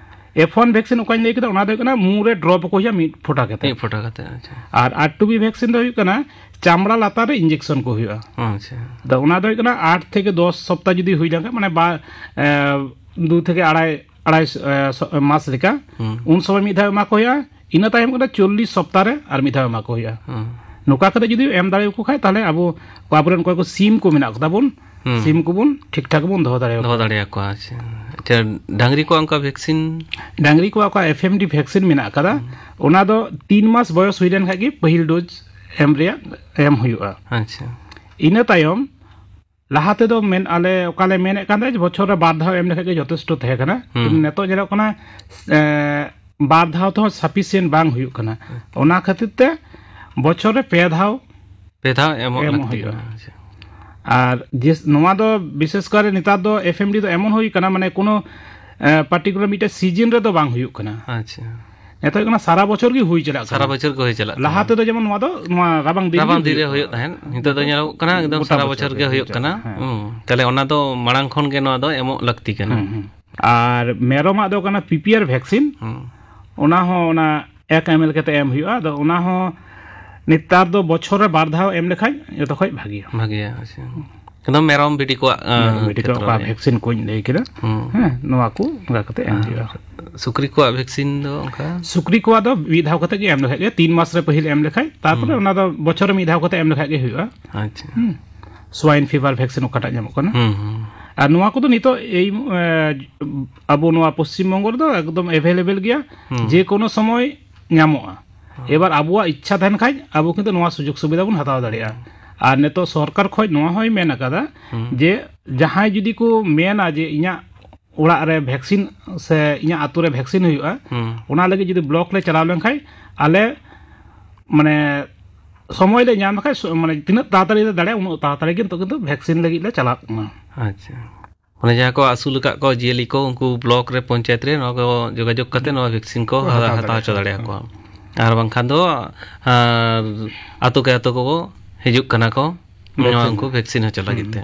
ᱮᱯᱷ ᱚᱣᱟᱱ ᱵᱷᱮᱠᱥᱤᱱ ᱚᱠᱟᱧ ᱞᱟᱹᱭ ᱠᱮᱫᱟ, ᱚᱱᱟ ᱫᱚ ᱦᱩᱭᱩᱜ ᱠᱟᱱᱟ ᱢᱩ ᱨᱮ ᱰᱨᱚᱯ ᱟᱠᱚ ᱦᱩᱭᱩᱜᱼᱟ ᱢᱤᱫ ᱯᱷᱚᱴᱟ ᱠᱟᱛᱮ᱾ ᱢᱤᱫ ᱯᱷᱚᱴᱟ ᱠᱟᱛᱮ, ᱟᱪᱪᱷᱟ᱾ ᱟᱨ ᱟᱨ ᱴᱩ ᱵᱤ ᱵᱷᱮᱠᱥᱤᱱ ᱫᱚ ᱦᱩᱭᱩᱜ ᱠᱟᱱᱟ ᱪᱟᱢᱲᱟ ᱞᱟᱛᱟᱨ ᱨᱮ ᱤᱧᱡᱮᱠᱥᱚᱱ ᱠᱚ ᱦᱩᱭᱩᱜᱼᱟ᱾ ᱟᱪᱪᱷᱟ᱾ ᱟᱫᱚ ᱚᱱᱟ ᱫᱚ ᱦᱩᱭᱩᱜ ᱠᱟᱱᱟ ᱟᱴ ᱛᱷᱮᱠᱮ ᱫᱚᱥ ᱥᱚᱯᱛᱟ ᱡᱩᱫᱤ ᱦᱩᱭ ᱞᱮᱱᱠᱷᱟᱱ, ᱢᱟᱱᱮ ᱵᱟ-, ᱮ, ᱫᱩ ᱛᱷᱮᱠᱮ ᱟᱲᱟᱭ, ᱟᱲᱟᱭ, ᱮ, ᱥᱚ-, ᱢᱟᱥ ᱞᱮᱠᱟ, ᱦᱩᱸ᱾ ᱩᱱ ᱥᱚᱢᱚᱭ ᱢᱤᱫ ᱫᱷᱟᱣ ᱮᱢᱟ ᱠᱚ ᱦᱩᱭᱩᱜᱼᱟ᱾ ᱤᱱᱟᱹ ᱛᱟᱭᱚᱢ ᱠᱟᱱᱟ ᱪᱚᱞᱞᱤᱥ ᱥᱚᱯᱛᱟ ᱨᱮ ᱟᱨ ᱢᱤᱫ ᱫᱷᱟᱣ ᱮᱢᱟ ᱠᱚ ᱦᱩᱭᱩᱜᱼᱟ᱾ ᱦᱩᱸ᱾ ᱱᱚᱝᱠᱟ ᱠᱟᱛᱮ ᱡᱩᱫᱤ ᱮᱢ ᱫᱟᱲᱮᱭᱟᱠᱚ ᱠᱷᱟᱡ, ᱛᱟᱦᱚᱞᱮ ᱟᱵᱚ ᱟᱵᱚᱨᱮᱱ ᱚᱠᱚᱭ ᱠᱚ ᱥᱤᱢ ᱠᱚ ᱢᱮᱱᱟᱜ ᱠᱚᱛᱟ ᱵᱚᱱ, ᱦᱩᱸ᱾ ᱥᱤᱢ ᱠᱚᱵᱚᱱ ᱴᱷᱤᱠ ᱴᱷᱟᱠ ᱵᱚᱱ ᱫᱚᱦᱚ ᱫᱟᱲᱮᱭᱟᱠᱚᱣᱟ᱾ ᱫᱚᱦᱚ ᱫᱟᱲᱮᱭᱟᱠᱚᱣᱟ, ᱟᱪᱪᱷᱟ᱾ ᱟᱪᱪᱷᱟ, ᱰᱟᱝᱨᱤ ᱠᱚᱣᱟᱜ ᱚᱱᱠᱟ ᱵᱷᱮᱠᱥᱤᱱ? ᱰᱟᱝᱨᱤ ᱠᱚᱣᱟᱜ ᱚᱠᱟ ᱮᱯᱷ ᱮᱢ ᱰᱤ ᱵᱷᱮᱠᱥᱤᱱ ᱢᱮᱱᱟᱜ ᱟᱠᱟᱫᱟ, ᱦᱩᱸ᱾ ᱚᱱᱟ ᱫᱚ ᱛᱤᱱ ᱢᱟᱥ ᱵᱚᱭᱚᱥ ᱦᱩᱭ ᱞᱮᱱ ᱠᱷᱟᱡ ᱜᱮ ᱯᱟᱹᱦᱤᱞ ᱰᱳᱡᱽ ᱮᱢ ᱨᱮᱭᱟᱜ, ᱮᱢ ᱦᱩᱭᱩᱜᱼᱟ᱾ ᱟᱪᱪᱷᱟ᱾ ᱤᱱᱟᱹ ᱛᱟᱭᱚᱢ ᱞᱟᱦᱟ ᱛᱮᱫᱚ ᱢᱮᱱ, ᱟᱞᱮ ᱚᱠᱟᱞᱮ ᱢᱮᱱᱮᱫ ᱠᱟᱱ ᱛᱟᱦᱮᱸᱫ ᱡᱮ ᱵᱚᱪᱷᱚᱨ ᱨᱮ ᱵᱟᱨ ᱫᱷᱟᱣ ᱮᱢ ᱞᱮᱠᱷᱟᱡ ᱜᱮ ᱡᱚᱛᱷᱮᱥᱴᱚ ᱛᱟᱦᱮᱸ ᱠᱟᱱᱟ᱾ ᱦᱩᱸ᱾ ᱠᱤᱱᱛᱩ ᱱᱤᱛᱚᱜ ᱧᱮᱞᱚᱜ ᱠᱟᱱᱟ, ᱮ, ᱵᱟᱨ ᱫᱷᱟᱣ ᱛᱮᱦᱚᱸ ᱥᱟᱯᱷᱤᱥᱤᱭᱮᱱᱴ ᱵᱟᱝ ᱦᱩᱭᱩᱜ ᱠᱟᱱᱟ᱾ ᱟᱪᱪᱷᱟ᱾ ᱚᱱᱟ ᱠᱷᱟᱹᱛᱤᱨ ᱛᱮ ᱵᱚᱪᱷᱚᱨ ᱨᱮ ᱯᱮ ᱫᱷᱟᱣ ᱯᱮ ᱫᱷᱟᱣ ᱮᱢᱚᱜ ᱮᱢᱚᱜ ᱞᱟᱹᱠᱛᱤ ᱦᱩᱭᱩᱜᱼᱟ᱾ ᱠᱟᱱᱟ᱾ ᱟᱪᱪᱷᱟ᱾ ᱟᱨ ᱡᱮ, ᱱᱚᱣᱟ ᱫᱚ ᱵᱤᱥᱮᱥ ᱠᱚᱨᱮ ᱱᱮᱛᱟᱨ ᱫᱚ ᱮᱯᱷ ᱮᱢ ᱰᱤ ᱫᱚ ᱮᱢᱚᱱ ᱦᱩᱭ ᱠᱟᱱᱟ, ᱢᱟᱱᱮ ᱠᱳᱱᱳ, ᱮ, ᱯᱟᱨᱴᱤᱠᱩᱞᱟᱨ ᱢᱤᱫᱴᱮᱱ ᱥᱤᱡᱤᱱ ᱨᱮᱫᱚ ᱵᱟᱝ ᱦᱩᱭᱩᱜ ᱠᱟᱱᱟ᱾ ᱟᱪᱪᱷᱟ᱾ ᱱᱤᱛᱚᱜ ᱦᱩᱭᱩᱜ ᱠᱟᱱᱟ ᱥᱟᱨᱟ ᱵᱚᱪᱷᱚᱨ ᱜᱮ ᱦᱩᱭ ᱪᱟᱞᱟᱜ ᱠᱟᱱᱟ᱾ ᱥᱟᱨᱟ ᱵᱚᱪᱷᱚᱨ ᱜᱮ ᱦᱩᱭ ᱪᱟᱞᱟᱜ ᱞᱟᱦᱟ ᱠᱟᱱᱟ᱾ ᱛᱮᱫᱚ ᱡᱮᱢᱚᱱ ᱱᱚᱣᱟ ᱫᱚ ᱱᱚᱣᱟ ᱨᱟᱵᱟᱝ ᱫᱤᱱ ᱨᱟᱵᱟᱝ ᱜᱮ ᱫᱤᱱ ᱨᱮ ᱦᱩᱭᱩᱜ ᱦᱩᱭᱩᱜ ᱛᱟᱦᱮᱸᱫ, ᱱᱤᱛᱚᱜ ᱫᱚ ᱧᱮᱞᱚᱜ ᱠᱟᱱᱟ ᱮᱠᱫᱚᱢ ᱜᱚᱴᱟ ᱥᱟᱨᱟ ᱵᱚᱪᱷᱚᱨ ᱵᱚᱪᱷᱚᱨ ᱜᱮ ᱦᱩᱭᱩᱜ ᱦᱩᱭᱩᱜ ᱠᱟᱱᱟ᱾ ᱠᱟᱱᱟ᱾ ᱦᱮᱸ᱾ ᱦᱩᱸ᱾ ᱛᱟᱦᱞᱮ ᱚᱱᱟ ᱫᱚ ᱢᱟᱲᱟᱝ ᱠᱷᱚᱱ ᱜᱮ ᱱᱚᱣᱟ ᱫᱚ ᱮᱢᱚᱜ ᱞᱟᱹᱠᱛᱤ ᱠᱟᱱᱟ᱾ ᱦᱩᱸ, ᱦᱩᱸ᱾ ᱟᱨ ᱢᱮᱨᱚᱢᱟᱜ ᱫᱚ ᱠᱟᱱᱟ ᱯᱤ ᱯᱤ ᱟᱨ ᱵᱷᱮᱠᱥᱤᱱ᱾ ᱦᱩᱸ᱾ ᱚᱱᱟ ᱦᱚᱸ ᱚᱱᱟ ᱮᱠ ᱮᱢ ᱮᱞ ᱠᱟᱛᱮ ᱮᱢ ᱦᱩᱭᱩᱜᱼᱟ᱾ ᱟᱫᱚ ᱚᱱᱟ ᱦᱚᱸ ᱱᱮᱛᱟᱨ ᱫᱚ ᱵᱚᱪᱷᱚᱨ ᱨᱮ ᱵᱟᱨ ᱫᱷᱟᱣ ᱮᱢ ᱞᱮᱠᱷᱟᱡ ᱡᱚᱛᱚ ᱠᱷᱚᱡ ᱵᱷᱟᱜᱮᱭᱟ᱾ ᱵᱷᱟᱜᱮᱭᱟ, ᱟᱪᱪᱷᱟ᱾ ᱮᱠᱫᱚᱢ ᱢᱮᱨᱚᱢ ᱵᱷᱤᱰᱤ ᱠᱚᱣᱟᱜ, ᱟᱸ, ᱢᱮᱨᱚᱢ ᱵᱷᱤᱰᱤ ᱠᱚᱣᱟᱜ ᱠᱷᱮᱛᱨᱚ ᱚᱠᱟ ᱨᱮ᱾ ᱵᱷᱮᱠᱥᱤᱱ ᱠᱚᱧ ᱞᱟᱹᱭ ᱠᱮᱫᱟ, ᱦᱩᱸ᱾ ᱦᱮᱸ, ᱱᱚᱣᱟ ᱠᱚ ᱚᱱᱠᱟ ᱠᱟᱛᱮ ᱮᱢ ᱟᱨ ᱦᱩᱭᱩᱜᱼᱟ᱾ ᱥᱩᱠᱨᱤ ᱠᱚᱣᱟᱜ ᱵᱷᱮᱠᱥᱤᱱ ᱫᱚ ᱚᱱᱠᱟ? ᱥᱩᱠᱨᱤ ᱠᱚᱣᱟᱜ ᱫᱚ ᱢᱤᱫ ᱫᱷᱟᱣ ᱠᱟᱛᱮ ᱜᱮ ᱮᱢ ᱞᱮᱠᱷᱟᱡ ᱜᱮ, ᱛᱤᱱ ᱢᱟᱥ ᱨᱮ ᱯᱟᱹᱦᱤᱞ ᱮᱢ ᱞᱮᱠᱷᱟᱡ, ᱛᱟᱨᱯᱚᱨᱮ ᱦᱩᱸ᱾ ᱚᱱᱟ ᱫᱚ ᱵᱚᱪᱷᱚᱨ ᱨᱮ ᱢᱤᱫ ᱫᱷᱟᱣ ᱠᱟᱛᱮ ᱮᱢ ᱞᱮᱠᱷᱟᱡ ᱜᱮ ᱦᱩᱭᱩᱜᱼᱟ᱾ ᱟᱪᱪᱷᱟ᱾ ᱦᱩᱸ᱾ ᱥᱣᱟᱭᱤᱱ ᱯᱷᱤᱵᱷᱟᱨ ᱵᱷᱮᱠᱥᱤᱱ ᱚᱠᱟᱴᱟᱜ ᱧᱟᱢᱚᱜ ᱠᱟᱱᱟ᱾ ᱦᱩᱸ, ᱦᱩᱸ᱾ ᱟᱨ ᱱᱚᱣᱟ ᱠᱚᱫᱚ ᱱᱤᱛᱚᱜ ᱮᱭ, ᱮ, ᱟᱵᱚ ᱱᱚᱣᱟ ᱯᱚᱥᱪᱤᱢ ᱵᱚᱝᱜᱚ ᱨᱮᱫᱚ ᱮᱠᱫᱚᱢ ᱮᱵᱷᱮᱞᱮᱵᱮᱞ ᱜᱮᱭᱟ, ᱦᱩᱸ᱾ ᱡᱮ ᱠᱳᱱᱳ ᱥᱚᱢᱚᱭ ᱧᱟᱢᱚᱜᱼᱟ᱾ ᱦᱩᱸ᱾ ᱮᱵᱟᱨ ᱟᱵᱚᱣᱟᱜ ᱤᱪᱪᱷᱟ ᱛᱟᱦᱮᱱ ᱠᱷᱟᱡ ᱟᱵᱚ ᱠᱤᱱᱛᱩ ᱱᱚᱣᱟ ᱥᱩᱡᱳᱜᱽ ᱥᱩᱵᱤᱫᱷᱟ ᱵᱚᱱ ᱦᱟᱛᱟᱣ ᱫᱟᱲᱮᱭᱟᱜᱼᱟ᱾ ᱟᱨ ᱱᱤᱛᱚᱜ ᱥᱚᱨᱠᱟᱨ ᱠᱷᱚᱡ ᱱᱚᱣᱟ ᱦᱚᱸᱭ ᱢᱮᱱ ᱟᱠᱟᱫᱟ ᱦᱩᱸ᱾ ᱡᱮ ᱡᱟᱦᱟᱸᱭ ᱡᱩᱫᱤ ᱠᱚ ᱢᱮᱱᱟ ᱡᱮ ᱤᱧᱟᱹᱜ ᱚᱲᱟᱜ ᱨᱮ ᱵᱷᱮᱠᱥᱤᱱ ᱥᱮ ᱤᱧᱟᱹᱜ ᱟᱹᱛᱩ ᱨᱮ ᱵᱷᱮᱠᱥᱤᱱ ᱦᱩᱭᱩᱜᱼᱟ, ᱦᱩᱸ᱾ ᱚᱱᱟ ᱞᱟᱹᱜᱤᱫ ᱡᱩᱫᱤ ᱵᱞᱚᱠ ᱞᱮ ᱪᱟᱞᱟᱣ ᱞᱮᱱᱠᱷᱟᱱ ᱟᱞᱮ ᱢᱟᱱᱮ ᱥᱚᱢᱚᱭ ᱞᱮ ᱧᱟᱢ ᱞᱮᱠᱷᱟᱱ ᱥᱚ- ᱢᱟᱱᱮ ᱛᱤᱱᱟᱹᱜ ᱛᱟᱲᱟᱛᱟᱲᱤ ᱞᱮ ᱫᱟᱲᱮᱭᱟᱜᱼᱟ ᱩᱱᱟᱹᱜ ᱛᱟᱲᱟᱛᱟᱲᱤ ᱜᱮ ᱱᱤᱛᱚᱜ ᱠᱤᱱᱛᱩ ᱵᱷᱮᱠᱥᱤᱱ ᱞᱟᱹᱜᱤᱫ ᱞᱮ ᱪᱟᱞᱟᱜ ᱠᱟᱱᱟ᱾ ᱟᱪᱪᱷᱟ᱾ ᱢᱟᱱᱮ ᱡᱟᱦᱟᱸ ᱠᱚ ᱟᱹᱥᱩᱞ ᱟᱠᱟᱫ ᱠᱚ ᱡᱤᱭᱟᱹᱞᱤ ᱠᱚ, ᱩᱱᱠᱩ ᱵᱞᱚᱠ ᱨᱮ, ᱯᱚᱧᱪᱟᱭᱮᱛ ᱨᱮ ᱱᱚᱣᱟ ᱠᱚ ᱡᱳᱜᱟᱡᱳᱜᱽ ᱠᱟᱛᱮ ᱱᱚᱣᱟ ᱵᱷᱮᱠᱥᱤᱱ ᱠᱚ ᱦᱟᱛᱟᱣ ᱦᱟᱛᱟᱣ ᱦᱚᱪᱚ ᱫᱟᱲᱮᱭᱟᱠᱚᱣᱟ᱾ ᱟᱨ ᱵᱟᱝᱠᱷᱟᱱ ᱫᱚ ᱟᱨ ᱟᱛᱳ ᱠᱮ ᱟᱛᱳ ᱠᱚ ᱦᱤᱡᱩᱜ ᱠᱟᱱᱟ ᱠᱚ ᱱᱚᱣᱟ ᱵᱷᱮᱠᱥᱤᱱ᱾ ᱩᱱᱠᱩ ᱵᱷᱮᱠᱥᱤᱱ ᱦᱚᱪᱚ ᱞᱟᱹᱜᱤᱫ ᱛᱮ᱾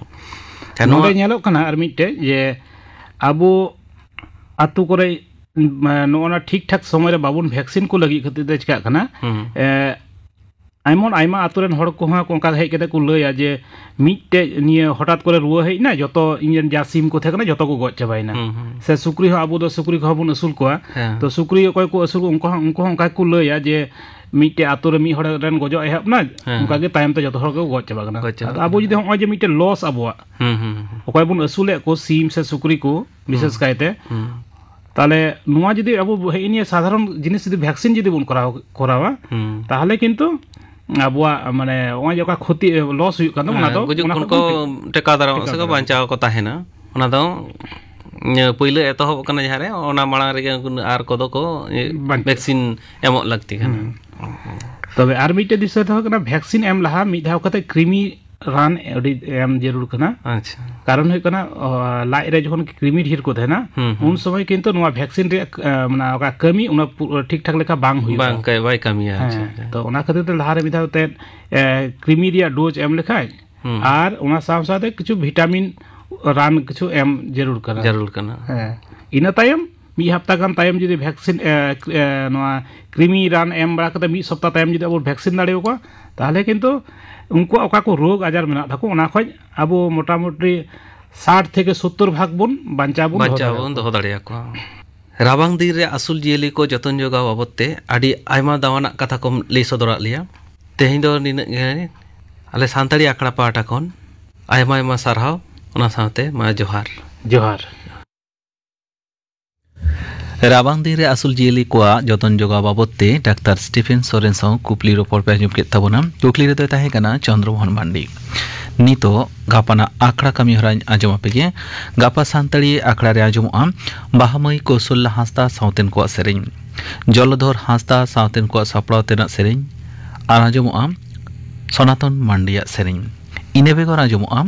ᱟᱨ ᱱᱚᱰᱮ ᱱᱚᱣᱟ ᱧᱮᱞᱚᱜ ᱠᱟᱱᱟ ᱟᱨ ᱢᱤᱫᱴᱮᱡ ᱡᱮ ᱟᱵᱚ ᱟᱛᱳ ᱠᱚᱨᱮ ᱱᱚᱜᱼᱚ ᱱᱟ ᱴᱷᱤᱠ ᱴᱷᱟᱠ ᱥᱚᱢᱚᱭ ᱨᱮ ᱵᱟᱵᱚᱱ ᱵᱷᱮᱠᱥᱤᱱ ᱠᱚ ᱞᱟᱹᱜᱤᱫ ᱠᱷᱟᱹᱛᱤᱨ ᱛᱮ ᱪᱤᱠᱟᱹᱜ ᱠᱟᱱᱟ, ᱦᱩᱸ᱾ ᱮ, ᱮᱢᱚᱱ ᱟᱭᱢᱟ ᱟᱛᱳ ᱨᱮᱱ ᱦᱚᱲ ᱠᱚᱦᱚᱸ ᱚᱱᱠᱟ ᱦᱮᱡ ᱠᱟᱛᱮ ᱠᱚ ᱞᱟᱹᱭᱟ ᱡᱮ ᱢᱤᱫᱴᱮᱡ ᱱᱤᱭᱟᱹ ᱦᱚᱴᱟᱛ ᱠᱚᱨᱮ ᱨᱩᱣᱟᱹ ᱦᱮᱡ ᱮᱱᱟ, ᱡᱚᱛᱚ ᱤᱧ ᱨᱮᱱ ᱡᱟ ᱥᱤᱢ ᱠᱚ ᱛᱟᱦᱮᱸ ᱠᱟᱱᱟ ᱡᱚᱛᱚ ᱠᱚ ᱜᱚᱡ ᱪᱟᱵᱟᱭᱮᱱᱟ᱾ ᱦᱩᱸ, ᱦᱩᱸ᱾ ᱥᱮ ᱥᱩᱠᱨᱤ ᱦᱚᱸ, ᱟᱵᱚ ᱫᱚ ᱥᱩᱠᱨᱤ ᱠᱚᱦᱚᱸ ᱵᱚᱱ ᱟᱹᱥᱩᱞ ᱠᱚᱣᱟ, ᱦᱮᱸ᱾ ᱛᱚ ᱥᱩᱠᱨᱤ ᱚᱠᱚᱭ ᱠᱚ ᱟᱹᱥᱩᱞ ᱠᱚᱣᱟ ᱩᱱᱠᱩ ᱦᱚᱸ, ᱩᱱᱠᱩ ᱦᱚᱸ ᱚᱱᱠᱟ ᱜᱮᱠᱚ ᱞᱟᱹᱭᱟ ᱡᱮ ᱢᱤᱫᱴᱮᱡ ᱟᱛᱳ ᱨᱮ ᱢᱤᱫ ᱦᱚᱲ ᱨᱮᱱ ᱜᱚᱡᱚᱜ ᱮᱦᱚᱵ ᱮᱱᱟ, ᱦᱮᱸ᱾ ᱚᱱᱠᱟ ᱜᱮ ᱛᱟᱭᱚᱢ ᱛᱮ ᱡᱚᱛᱚ ᱦᱚᱲ ᱠᱚ ᱜᱚᱡ ᱪᱟᱵᱟᱜ ᱠᱟᱱᱟ᱾ ᱜᱚᱡ ᱪᱟᱵᱟᱜ ᱟᱫᱚ ᱟᱵᱚ ᱠᱟᱱᱟ᱾ ᱡᱩᱫᱤ ᱱᱚᱜᱼᱚᱭ ᱡᱮ ᱢᱤᱫᱴᱮᱡ ᱞᱚᱥ ᱟᱵᱚᱣᱟᱜ, ᱦᱩᱸ, ᱦᱩᱸ, ᱦᱩᱸ᱾ ᱚᱠᱚᱭ ᱵᱚᱱ ᱟᱹᱥᱩᱞᱮᱫ ᱠᱚ ᱥᱤᱢ ᱥᱮ ᱥᱩᱠᱨᱤ ᱠᱚ ᱵᱤᱥᱮᱥ ᱦᱩᱸ᱾ ᱠᱟᱭᱛᱮ, ᱦᱩᱸ᱾ ᱛᱟᱦᱚᱞᱮ ᱱᱚᱣᱟ ᱡᱩᱫᱤ ᱟᱵᱚ ᱦᱮᱸ ᱱᱤᱭᱟᱹ ᱥᱟᱫᱷᱟᱨᱚᱱ ᱡᱤᱱᱤᱥ ᱡᱩᱫᱤ ᱵᱷᱮᱠᱥᱤᱱ ᱡᱩᱫᱤ ᱵᱚᱱ ᱠᱚᱨᱟᱣ ᱠᱚᱨᱟᱣᱟ, ᱦᱩᱸ᱾ ᱛᱟᱦᱚᱞᱮ ᱠᱤᱱᱛᱩ ᱟᱵᱚᱣᱟᱜ ᱢᱟᱱᱮ ᱱᱚᱜᱼᱚᱭ ᱡᱮ ᱚᱠᱟ ᱠᱷᱚᱛᱤ ᱞᱚᱥ ᱦᱩᱭᱩᱜ ᱠᱟᱱ ᱛᱟᱵᱚᱱᱟ, ᱦᱮᱸ, ᱚᱱᱟ ᱫᱚ ᱜᱩᱡᱩᱜ ᱚᱱᱟ ᱠᱷᱚᱱ ᱠᱷᱚᱱ ᱠᱚ ᱵᱚᱱ ᱴᱷᱤᱠ- ᱴᱮᱠᱟᱣ ᱫᱟᱨᱟᱢᱚᱜ ᱴᱮᱠᱟᱣ ᱥᱮ ᱠᱚ ᱫᱟᱨᱟᱢᱚᱜ᱾ ᱵᱟᱧᱪᱟᱣ ᱠᱚ ᱛᱟᱦᱮᱱᱟ᱾ ᱚᱱᱟ ᱫᱚ ᱤᱭᱟᱹ, ᱯᱳᱭᱞᱳ ᱮᱛᱚᱦᱚᱵ ᱠᱟᱱᱟ ᱡᱟᱦᱟᱸ ᱨᱮ, ᱚᱱᱟ ᱢᱟᱲᱟᱝ ᱨᱮᱜᱮ ᱩᱱᱠᱩ ᱟᱨ ᱠᱚᱫᱚ ᱠᱚ ᱤᱭᱟᱹ, ᱵᱟᱧᱪᱟᱣ᱾ ᱵᱷᱮᱠᱥᱤᱱ ᱮᱢᱚᱜ ᱞᱟᱹᱠᱛᱤ ᱠᱟᱱᱟ᱾ ᱦᱩᱸ᱾ ᱛᱚᱵᱮ ᱟᱨ ᱢᱤᱫᱴᱮᱡ ᱫᱤᱥᱟᱹ ᱫᱚᱦᱚ ᱠᱟᱱᱟ, ᱵᱷᱮᱠᱥᱤᱱ ᱮᱢ ᱞᱟᱦᱟ ᱢᱤᱫ ᱫᱷᱟᱣ ᱠᱟᱛᱮ ᱠᱨᱤᱢᱤ ᱨᱟᱱ ᱟᱹᱰᱤ ᱮᱢ ᱡᱟᱹᱨᱩᱲ ᱠᱟᱱᱟ᱾ ᱟᱪᱪᱷᱟ᱾ ᱠᱟᱨᱚᱱ ᱦᱩᱭᱩᱜ ᱠᱟᱱᱟ, ᱚ, ᱞᱟᱡ ᱨᱮ ᱡᱚᱠᱷᱚᱱ ᱠᱨᱤᱢᱤ ᱰᱷᱮᱨ ᱠᱚ ᱛᱟᱦᱮᱱᱟ, ᱦᱩᱸ, ᱦᱩᱸ᱾ ᱩᱱ ᱥᱚᱢᱚᱭ ᱠᱤᱱᱛᱩ ᱱᱚᱣᱟ ᱵᱷᱮᱠᱥᱤᱱ ᱨᱮᱭᱟᱜ, ᱮ, ᱢᱟᱱᱮ ᱚᱠᱟ ᱠᱟᱹᱢᱤ ᱚᱱᱟ ᱯᱩ-, ᱴᱷᱤᱠ ᱴᱷᱟᱠ ᱞᱮᱠᱟ ᱵᱟᱝ ᱦᱩᱭᱩᱜᱼᱟ᱾ ᱵᱟᱝ ᱠᱟᱹ-, ᱵᱟᱭ ᱠᱟᱹᱢᱤᱭᱟ᱾ ᱟᱪᱪᱷᱟ, ᱦᱮᱸ, ᱟᱪᱪᱷᱟ᱾ ᱛᱚ ᱚᱱᱟ ᱠᱷᱟᱹᱛᱤᱨ ᱛᱮ ᱞᱟᱦᱟ ᱨᱮ ᱢᱤᱫ ᱫᱷᱟᱣ ᱛᱮ, ᱮ, ᱠᱨᱤᱢᱤ ᱨᱮᱭᱟᱜ ᱰᱳᱡᱽ ᱮᱢ ᱞᱮᱠᱷᱟᱡ ᱦᱩᱸ᱾ ᱟᱨ ᱚᱱᱟ ᱥᱟᱶ ᱥᱟᱶᱛᱮ ᱠᱤᱪᱷᱩ ᱵᱷᱤᱴᱟᱢᱤᱱ ᱨᱟᱱ ᱠᱤᱪᱷᱩ ᱮᱢ ᱡᱟᱹᱨᱩᱲ ᱠᱟᱱᱟ᱾ ᱡᱟᱹᱨᱩᱲ ᱠᱟᱱᱟ᱾ ᱦᱮᱸ, ᱤᱱᱟᱹ ᱛᱟᱭᱚᱢ ᱢᱤᱫ ᱦᱟᱯᱛᱟ ᱜᱟᱱ ᱛᱟᱭᱚᱢ ᱡᱩᱫᱤ ᱵᱷᱮᱠᱥᱤᱱ, ᱮ, ᱮ, ᱱᱚᱣᱟ ᱠᱨᱤᱢᱤ ᱨᱟᱱ ᱮᱢ ᱵᱟᱲᱟ ᱠᱟᱛᱮ ᱢᱤᱫ ᱥᱚᱯᱛᱟ ᱛᱟᱭᱚᱢ ᱡᱩᱫᱤ ᱟᱵᱚ ᱵᱷᱮᱠᱥᱤᱱ ᱫᱟᱲᱮᱭᱟᱠᱚᱣᱟ, ᱛᱟᱦᱚᱞᱮ ᱠᱤᱱᱛᱩ ᱩᱱᱠᱩᱣᱟᱜ ᱚᱠᱟ ᱠᱚ ᱨᱳᱜᱽ ᱟᱡᱟᱨ ᱢᱮᱱᱟᱜ ᱛᱟᱠᱚ, ᱚᱱᱟ ᱠᱷᱚᱡ ᱟᱵᱚ ᱢᱚᱴᱟᱢᱩᱴᱤ ᱥᱟᱴ ᱛᱷᱮᱠᱮ ᱥᱳᱛᱛᱳᱨ ᱵᱷᱟᱜᱽ ᱵᱚᱱ ᱵᱟᱧᱪᱟᱣ ᱵᱚᱱ ᱫᱚᱦᱚ ᱵᱟᱧᱪᱟᱣ ᱫᱟᱲᱮᱭᱟᱠᱚᱣᱟ᱾ ᱵᱚᱱ ᱫᱚᱦᱚ ᱫᱟᱲᱮᱭᱟᱠᱚᱣᱟ᱾ ᱨᱟᱵᱟᱝ ᱫᱤᱱ ᱨᱮ ᱟᱹᱥᱩᱞ ᱡᱤᱭᱟᱹᱞᱤ ᱠᱚ ᱡᱚᱛᱚᱱ ᱡᱚᱜᱟᱣ ᱵᱟᱵᱚᱫ ᱛᱮ ᱟᱹᱰᱤ ᱟᱭᱢᱟ ᱫᱟᱣᱟᱱᱟᱜ ᱠᱟᱛᱷᱟ ᱠᱚᱢ ᱞᱟᱹᱭ ᱥᱚᱫᱚᱨᱟᱜ ᱞᱮᱭᱟ᱾ ᱛᱮᱦᱮᱧ ᱫᱚ ᱱᱤᱱᱟᱹᱜ ᱜᱮ᱾ ᱟᱞᱮ ᱥᱟᱱᱛᱟᱲᱤ ᱟᱠᱷᱲᱟ ᱯᱟᱦᱴᱟ ᱠᱷᱚᱱ ᱟᱭᱢᱟ ᱟᱭᱢᱟ ᱥᱟᱨᱦᱟᱣ, ᱚᱱᱟ ᱥᱟᱶᱛᱮ ᱢᱟ ᱡᱚᱦᱟᱨ᱾ ᱡᱚᱦᱟᱨ᱾ ᱨᱟᱵᱟᱝ ᱫᱤᱱ ᱨᱮ ᱟᱹᱥᱩᱞ ᱡᱤᱭᱟᱹᱞᱤ ᱠᱚᱣᱟᱜ ᱡᱚᱛᱚᱱ ᱡᱚᱜᱟᱣ ᱵᱟᱵᱚᱫ ᱛᱮ ᱰᱟᱠᱛᱟᱨ ᱥᱴᱤᱯᱷᱮᱱ ᱥᱚᱨᱮᱱ ᱥᱟᱶ ᱠᱩᱠᱞᱤ ᱨᱚᱯᱚᱲ ᱯᱮ ᱟᱸᱡᱚᱢ ᱠᱮᱫ ᱛᱟᱵᱚᱱᱟ᱾ ᱠᱩᱠᱞᱤ ᱨᱮᱫᱚᱭ ᱛᱟᱦᱮᱸ ᱠᱟᱱᱟ ᱪᱚᱱᱫᱨᱚ ᱢᱳᱦᱚᱱ ᱢᱟᱱᱰᱤ᱾ ᱱᱤᱛᱚᱜ ᱜᱟᱯᱟᱱᱟᱜ ᱟᱠᱷᱲᱟ ᱠᱟᱹᱢᱤ ᱦᱚᱨᱟᱧ ᱟᱸᱡᱚᱢ ᱟᱯᱮ ᱜᱮ᱾ ᱜᱟᱯᱟ ᱥᱟᱱᱛᱟᱲᱤ ᱟᱠᱷᱲᱟ ᱨᱮ ᱟᱸᱡᱚᱢᱚᱜᱼᱟ ᱵᱟᱦᱟᱢᱟᱹᱭ ᱠᱳᱥᱚᱞᱞᱟ ᱦᱟᱸᱥᱫᱟ ᱥᱟᱶᱛᱮᱱ ᱠᱚᱣᱟᱜ ᱥᱮᱨᱮᱧ, ᱡᱚᱞᱚᱫᱷᱚᱨ ᱦᱟᱸᱥᱫᱟ ᱥᱟᱶᱛᱮᱱ ᱠᱚᱣᱟᱜ ᱥᱟᱯᱲᱟᱣ ᱛᱮᱱᱟᱜ ᱥᱮᱨᱮᱧ, ᱟᱨ ᱟᱸᱡᱚᱢᱚᱜᱼᱟ ᱥᱚᱱᱟᱛᱚᱱ ᱢᱟᱱᱰᱤᱭᱟᱜ ᱥᱮᱨᱮᱧ᱾ ᱤᱱᱟᱹ ᱵᱮᱜᱚᱨ ᱟᱸᱡᱚᱢᱚᱜᱼᱟ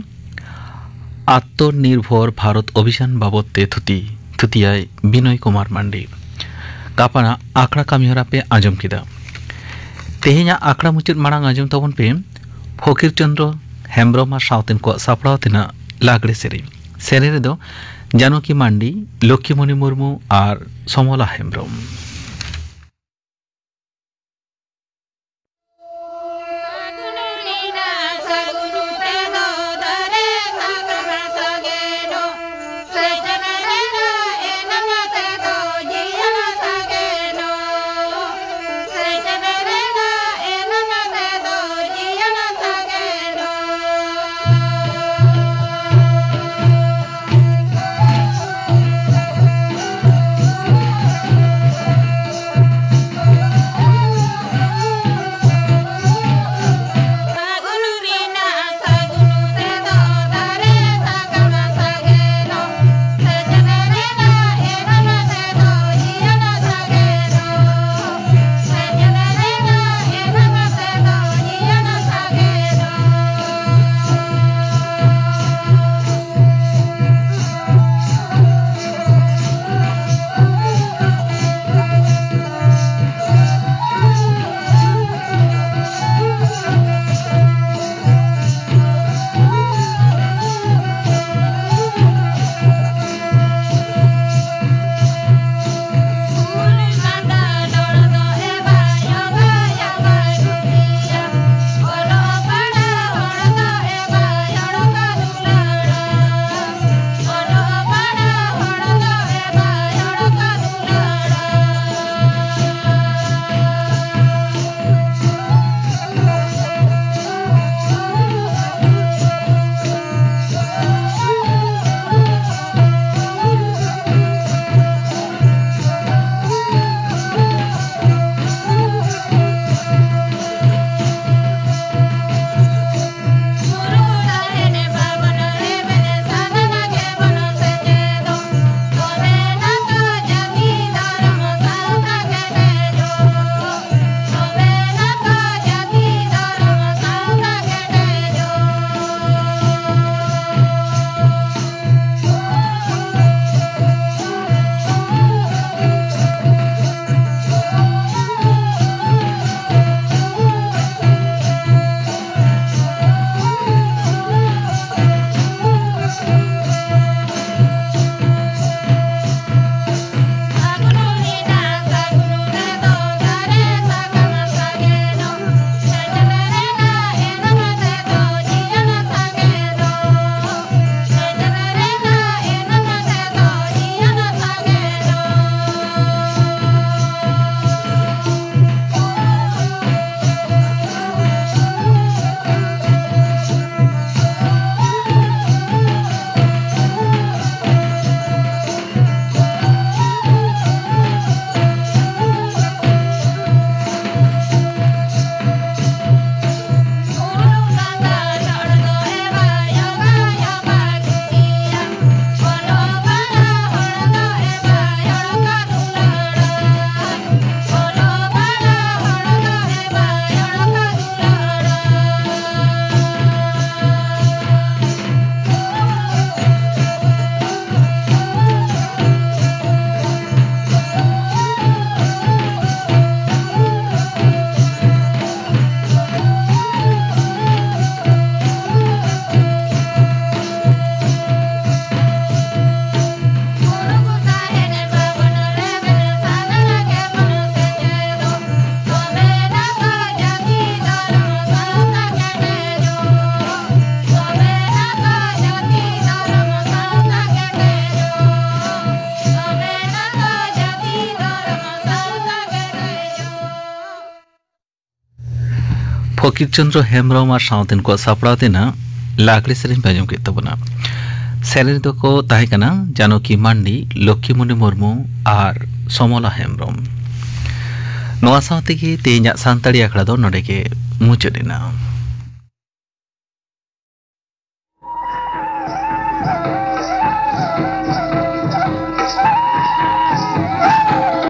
ᱟᱛᱢᱚᱱᱤᱨᱵᱷᱚᱨ ᱵᱷᱟᱨᱚᱛ ᱚᱵᱷᱤᱡᱟᱱ ᱵᱟᱵᱚᱫ ᱛᱮ ᱛᱷᱩᱛᱤ, ᱛᱷᱩᱛᱤᱭᱟᱭ ᱵᱤᱱᱚᱭ ᱠᱩᱢᱟᱨ ᱢᱟᱱᱰᱤ᱾ ᱜᱟᱯᱟᱱᱟᱜ ᱟᱠᱷᱲᱟ ᱠᱟᱹᱢᱤᱦᱚᱨᱟ ᱯᱮ ᱟᱸᱡᱚᱢ ᱠᱮᱫᱟ᱾ ᱛᱮᱦᱮᱧᱟᱜ ᱟᱠᱷᱲᱟ ᱢᱩᱪᱟᱹᱫ ᱢᱟᱲᱟᱝ ᱟᱸᱡᱚᱢ ᱛᱟᱵᱚᱱ ᱯᱮ ᱯᱷᱚᱠᱤᱨ ᱪᱚᱸᱫᱽᱨᱚ ᱦᱮᱢᱵᱽᱨᱚᱢ ᱟᱨ ᱥᱟᱶᱛᱮᱱ ᱠᱚᱣᱟᱜ ᱥᱟᱯᱲᱟᱣ ᱛᱮᱱᱟᱜ ᱞᱟᱜᱽᱲᱮ ᱥᱮᱨᱮᱧ᱾ ᱥᱮᱨᱮᱧ ᱨᱮᱫᱚ ᱡᱟᱱᱚᱠᱤ ᱢᱟᱱᱰᱤ, ᱞᱚᱠᱠᱷᱤᱢᱚᱱᱤ ᱢᱩᱨᱢᱩ ᱟᱨ ᱥᱚᱢᱚᱞᱟ ᱦᱮᱢᱵᱽᱨᱚᱢ᱾ ᱯᱷᱚᱠᱤᱨ ᱪᱚᱸᱫᱽᱨᱚ ᱦᱮᱢᱵᱽᱨᱚᱢ ᱟᱨ ᱥᱟᱶᱛᱮᱱ ᱠᱚᱣᱟᱜ ᱥᱟᱯᱲᱟᱣ ᱛᱮᱱᱟᱜ ᱞᱟᱜᱽᱲᱮ ᱥᱮᱨᱮᱧ ᱯᱮ ᱟᱸᱡᱚᱢ ᱠᱮᱫ ᱛᱟᱵᱚᱱᱟ᱾ ᱥᱮᱨᱮᱧ ᱫᱚᱠᱚ ᱛᱟᱦᱮᱸ ᱠᱟᱱᱟ ᱡᱟᱱᱚᱠᱤ ᱢᱟᱱᱰᱤ, ᱞᱚᱠᱠᱷᱤᱢᱚᱱᱤ ᱢᱩᱨᱢᱩ ᱟᱨ ᱥᱚᱢᱚᱞᱟ ᱦᱮᱢᱵᱽᱨᱚᱢ᱾ ᱱᱚᱣᱟ ᱥᱟᱶ ᱛᱮᱜᱮ ᱛᱮᱦᱮᱧᱟᱜ ᱥᱟᱱᱛᱟᱲᱤ ᱟᱠᱷᱲᱟ ᱫᱚ ᱱᱚᱰᱮ ᱜᱮ ᱢᱩᱪᱟᱹᱫ ᱮᱱᱟ᱾